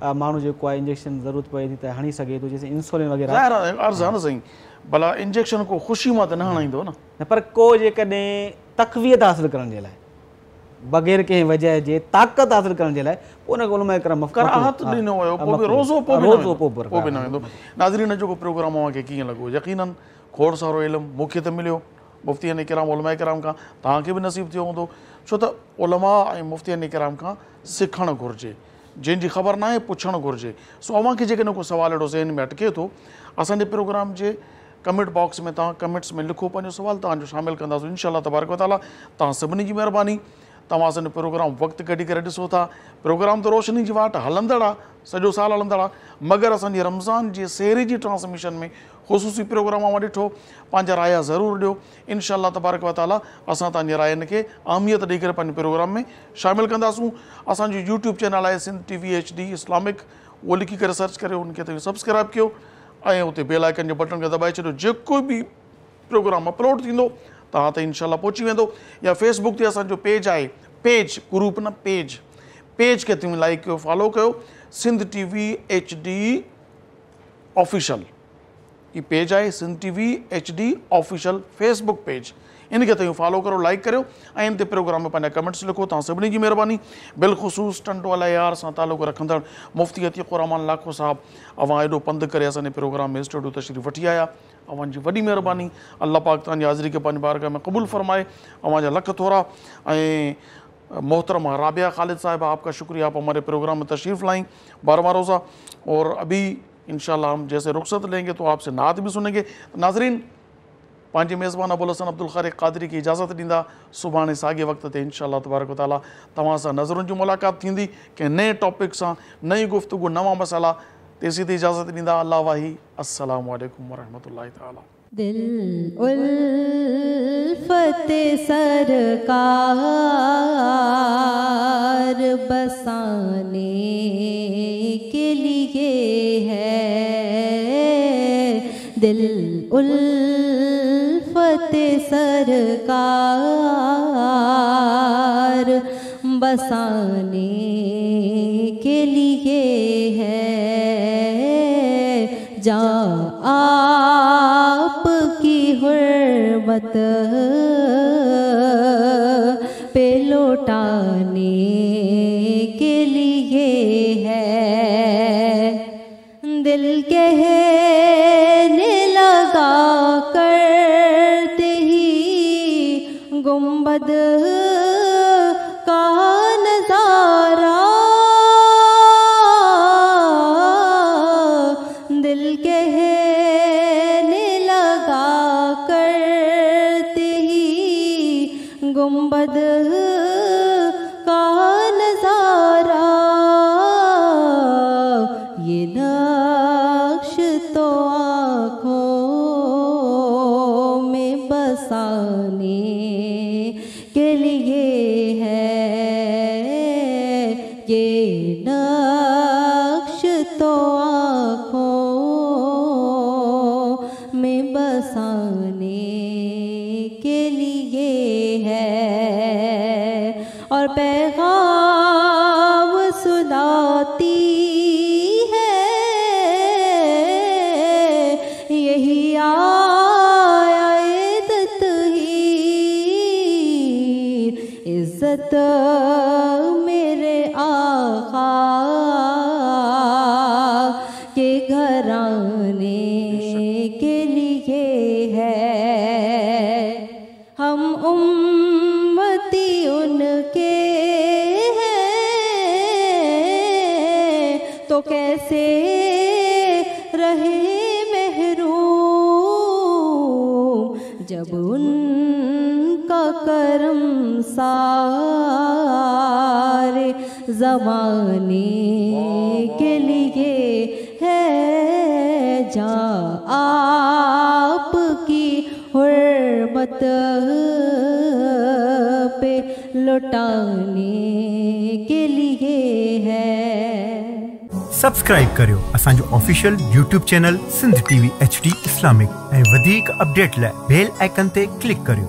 ماڻهو جيڪو آهي انجيڪشن ضرورت پئي ٿي ته هڻي سگهي ٿو، جيسين انسولين وغيره. ظاهر آهي عرض آهي نه سائين، ڀلا انجيڪشن ڪو خوشي مان ته نه هڻائيندو نه، پر ڪو جيڪڏهن تقويت حاصل ڪرڻ جي لاءِ بغير ڪنهن وجهه جي طاقت حاصل ڪرڻ جي لاءِ پوءِ ان کي علماء ڪرام ڪراهت ڏنو ويو، پوءِ به روزو پوءِ به نه ويندو. ناظرين، اڄوڪو پروگرام اوهان کي ڪيئن لڳو؟ يقينن کوڙ سارو علم مون کي ته مليو، مفتين ڪرام علماء ڪرام کان توهان کي به نصيب ٿيو هوندو، ڇو ته علماء ۽ مفتين ڪرام کان سکڻ گهرجي، جنهن جي خبر نه آهي پڇڻ گهرجي. سو اوهان کي جيڪڏهن ڪو سوال اهڙو ذهن ۾ اٽڪي ٿو، اسان جي پروگرام جي ڪمينٽ باڪس ۾ توهان ڪمينٽس ۾ لکو پنهنجو سوال، توهان جو شامل ڪنداسين انشاء الله تبارڪ و تعاليٰ. توهان سڀني جي مهرباني، توهان اسان جو پروگرام وقت ڪڍي ڪري ڏسو ٿا. پروگرام ته روشني جي واٽ هلندڙ آهي، سڄو سال هلندڙ آهي، مگر اسان جي رمضان جي سيري جي ٽرانسميشن ۾ خصوصي پروگرام اوهان ڏٺو، پنهنجا رايا ضرور ڏيو. انشاء الله تبارڪ و تعاليٰ اسان توهان جي راين کي اهميت ڏيئي ڪري پنهنجي پروگرام ۾ شامل ڪنداسون. اسان جو يوٽيوب چينل آهي Sindh T V H D Islamic, اهو لکي ڪري سرچ ڪري ان کي توهين سبسڪرائب ڪيو ۽ اتي بيل آئڪن جي بٽڻ کي دٻائي ڇڏيو، جيڪو به پروگرام اپلوڊ ٿيندو توهان تائين انشاء الله پهچي ويندو. يا فيسبڪ تي اسان جو پيج آهي، پيج گروپ نه پيج، پيج کي توهين لائيڪ ڪيو، فالو ڪيو، Sindh T V H D official هي پيج آهي، Sindh T V H D official Facebook page, ان کي توهين فالو ڪرو، لائيڪ ڪريو ۽ ان تي پروگرام ۾ پنهنجا ڪمينٽس لکو. توهان سڀني جي مهرباني. بالخصوص ٽنڊو الهيار سان تعلق رکندڙ مفتي عتيق الرحمان لاکو صاحب، اوهان ايڏو پنڌ ڪري اسان جي پروگرام ۾ اسٽوڊيو تشريف وٺي آيا، اوهان جي وڏي مهرباني. الله پاڪ توهان جي حاضري کي پنهنجي بارگاهه ۾ قبول فرمائي. اوهان جا لک ٿورا. ۽ محترمه رابعه خالد صاحب، آپ کا شڪريه، آپ هماري پروگرام ۾ تشريف لائين 12वां रोज़ा. اور ابھی انشاءاللہ ہم جیسے رخصت لیں گے تو آپ سے نعت بھی سنیں گے. ناظرین، پنهنجي ميزبان ابو الحسن عبدل خالق قادري کي اجازت ڏيندا. سڀاڻي ساڳئي وقت تي انشاء الله تبارڪ و تعاليٰ توهان سان نظرن جي ملاقات ٿيندي ڪنهن نئين ٽاپڪ سان، نئين گفتگو، نوان مسئلا. تيسين تائين اجازت ڏيندا. الله واهي. السلام عليڪم ورحمة الله تعاليٰ. دل الفت سرڪار بسانے کے لیے ہے، دل الفت سرکار بسانے کے لیے ہے، جاں آپ کی حرمت پہ لوٹانے کے لیے कहने लगा करते ही गुंबद का नज़ारा, दिल कहने लगा करते ही गुंबद का नज़ारा। ये नक्श तो आँखों में बसाने के लिए है, ये नक्श तो आँखों में बसाने के लिए है। और पैगाम सुनाती है यही आयत ही, इज्जत मेरे आका के घराने के लिए है। हम उम्मती उनके हैं तो कैसे रहे महरूम, जब उनका करम सारे ज़माने के लिए है। जा आपकी हुर्मत पे लुटाने के लिए है। सब्सक्राइब करियो असांजो official YouTube channel Sindh TV HD Islamic ऐं वधीक अपडेट लाइ बेल आइकन ते क्लिक करियो।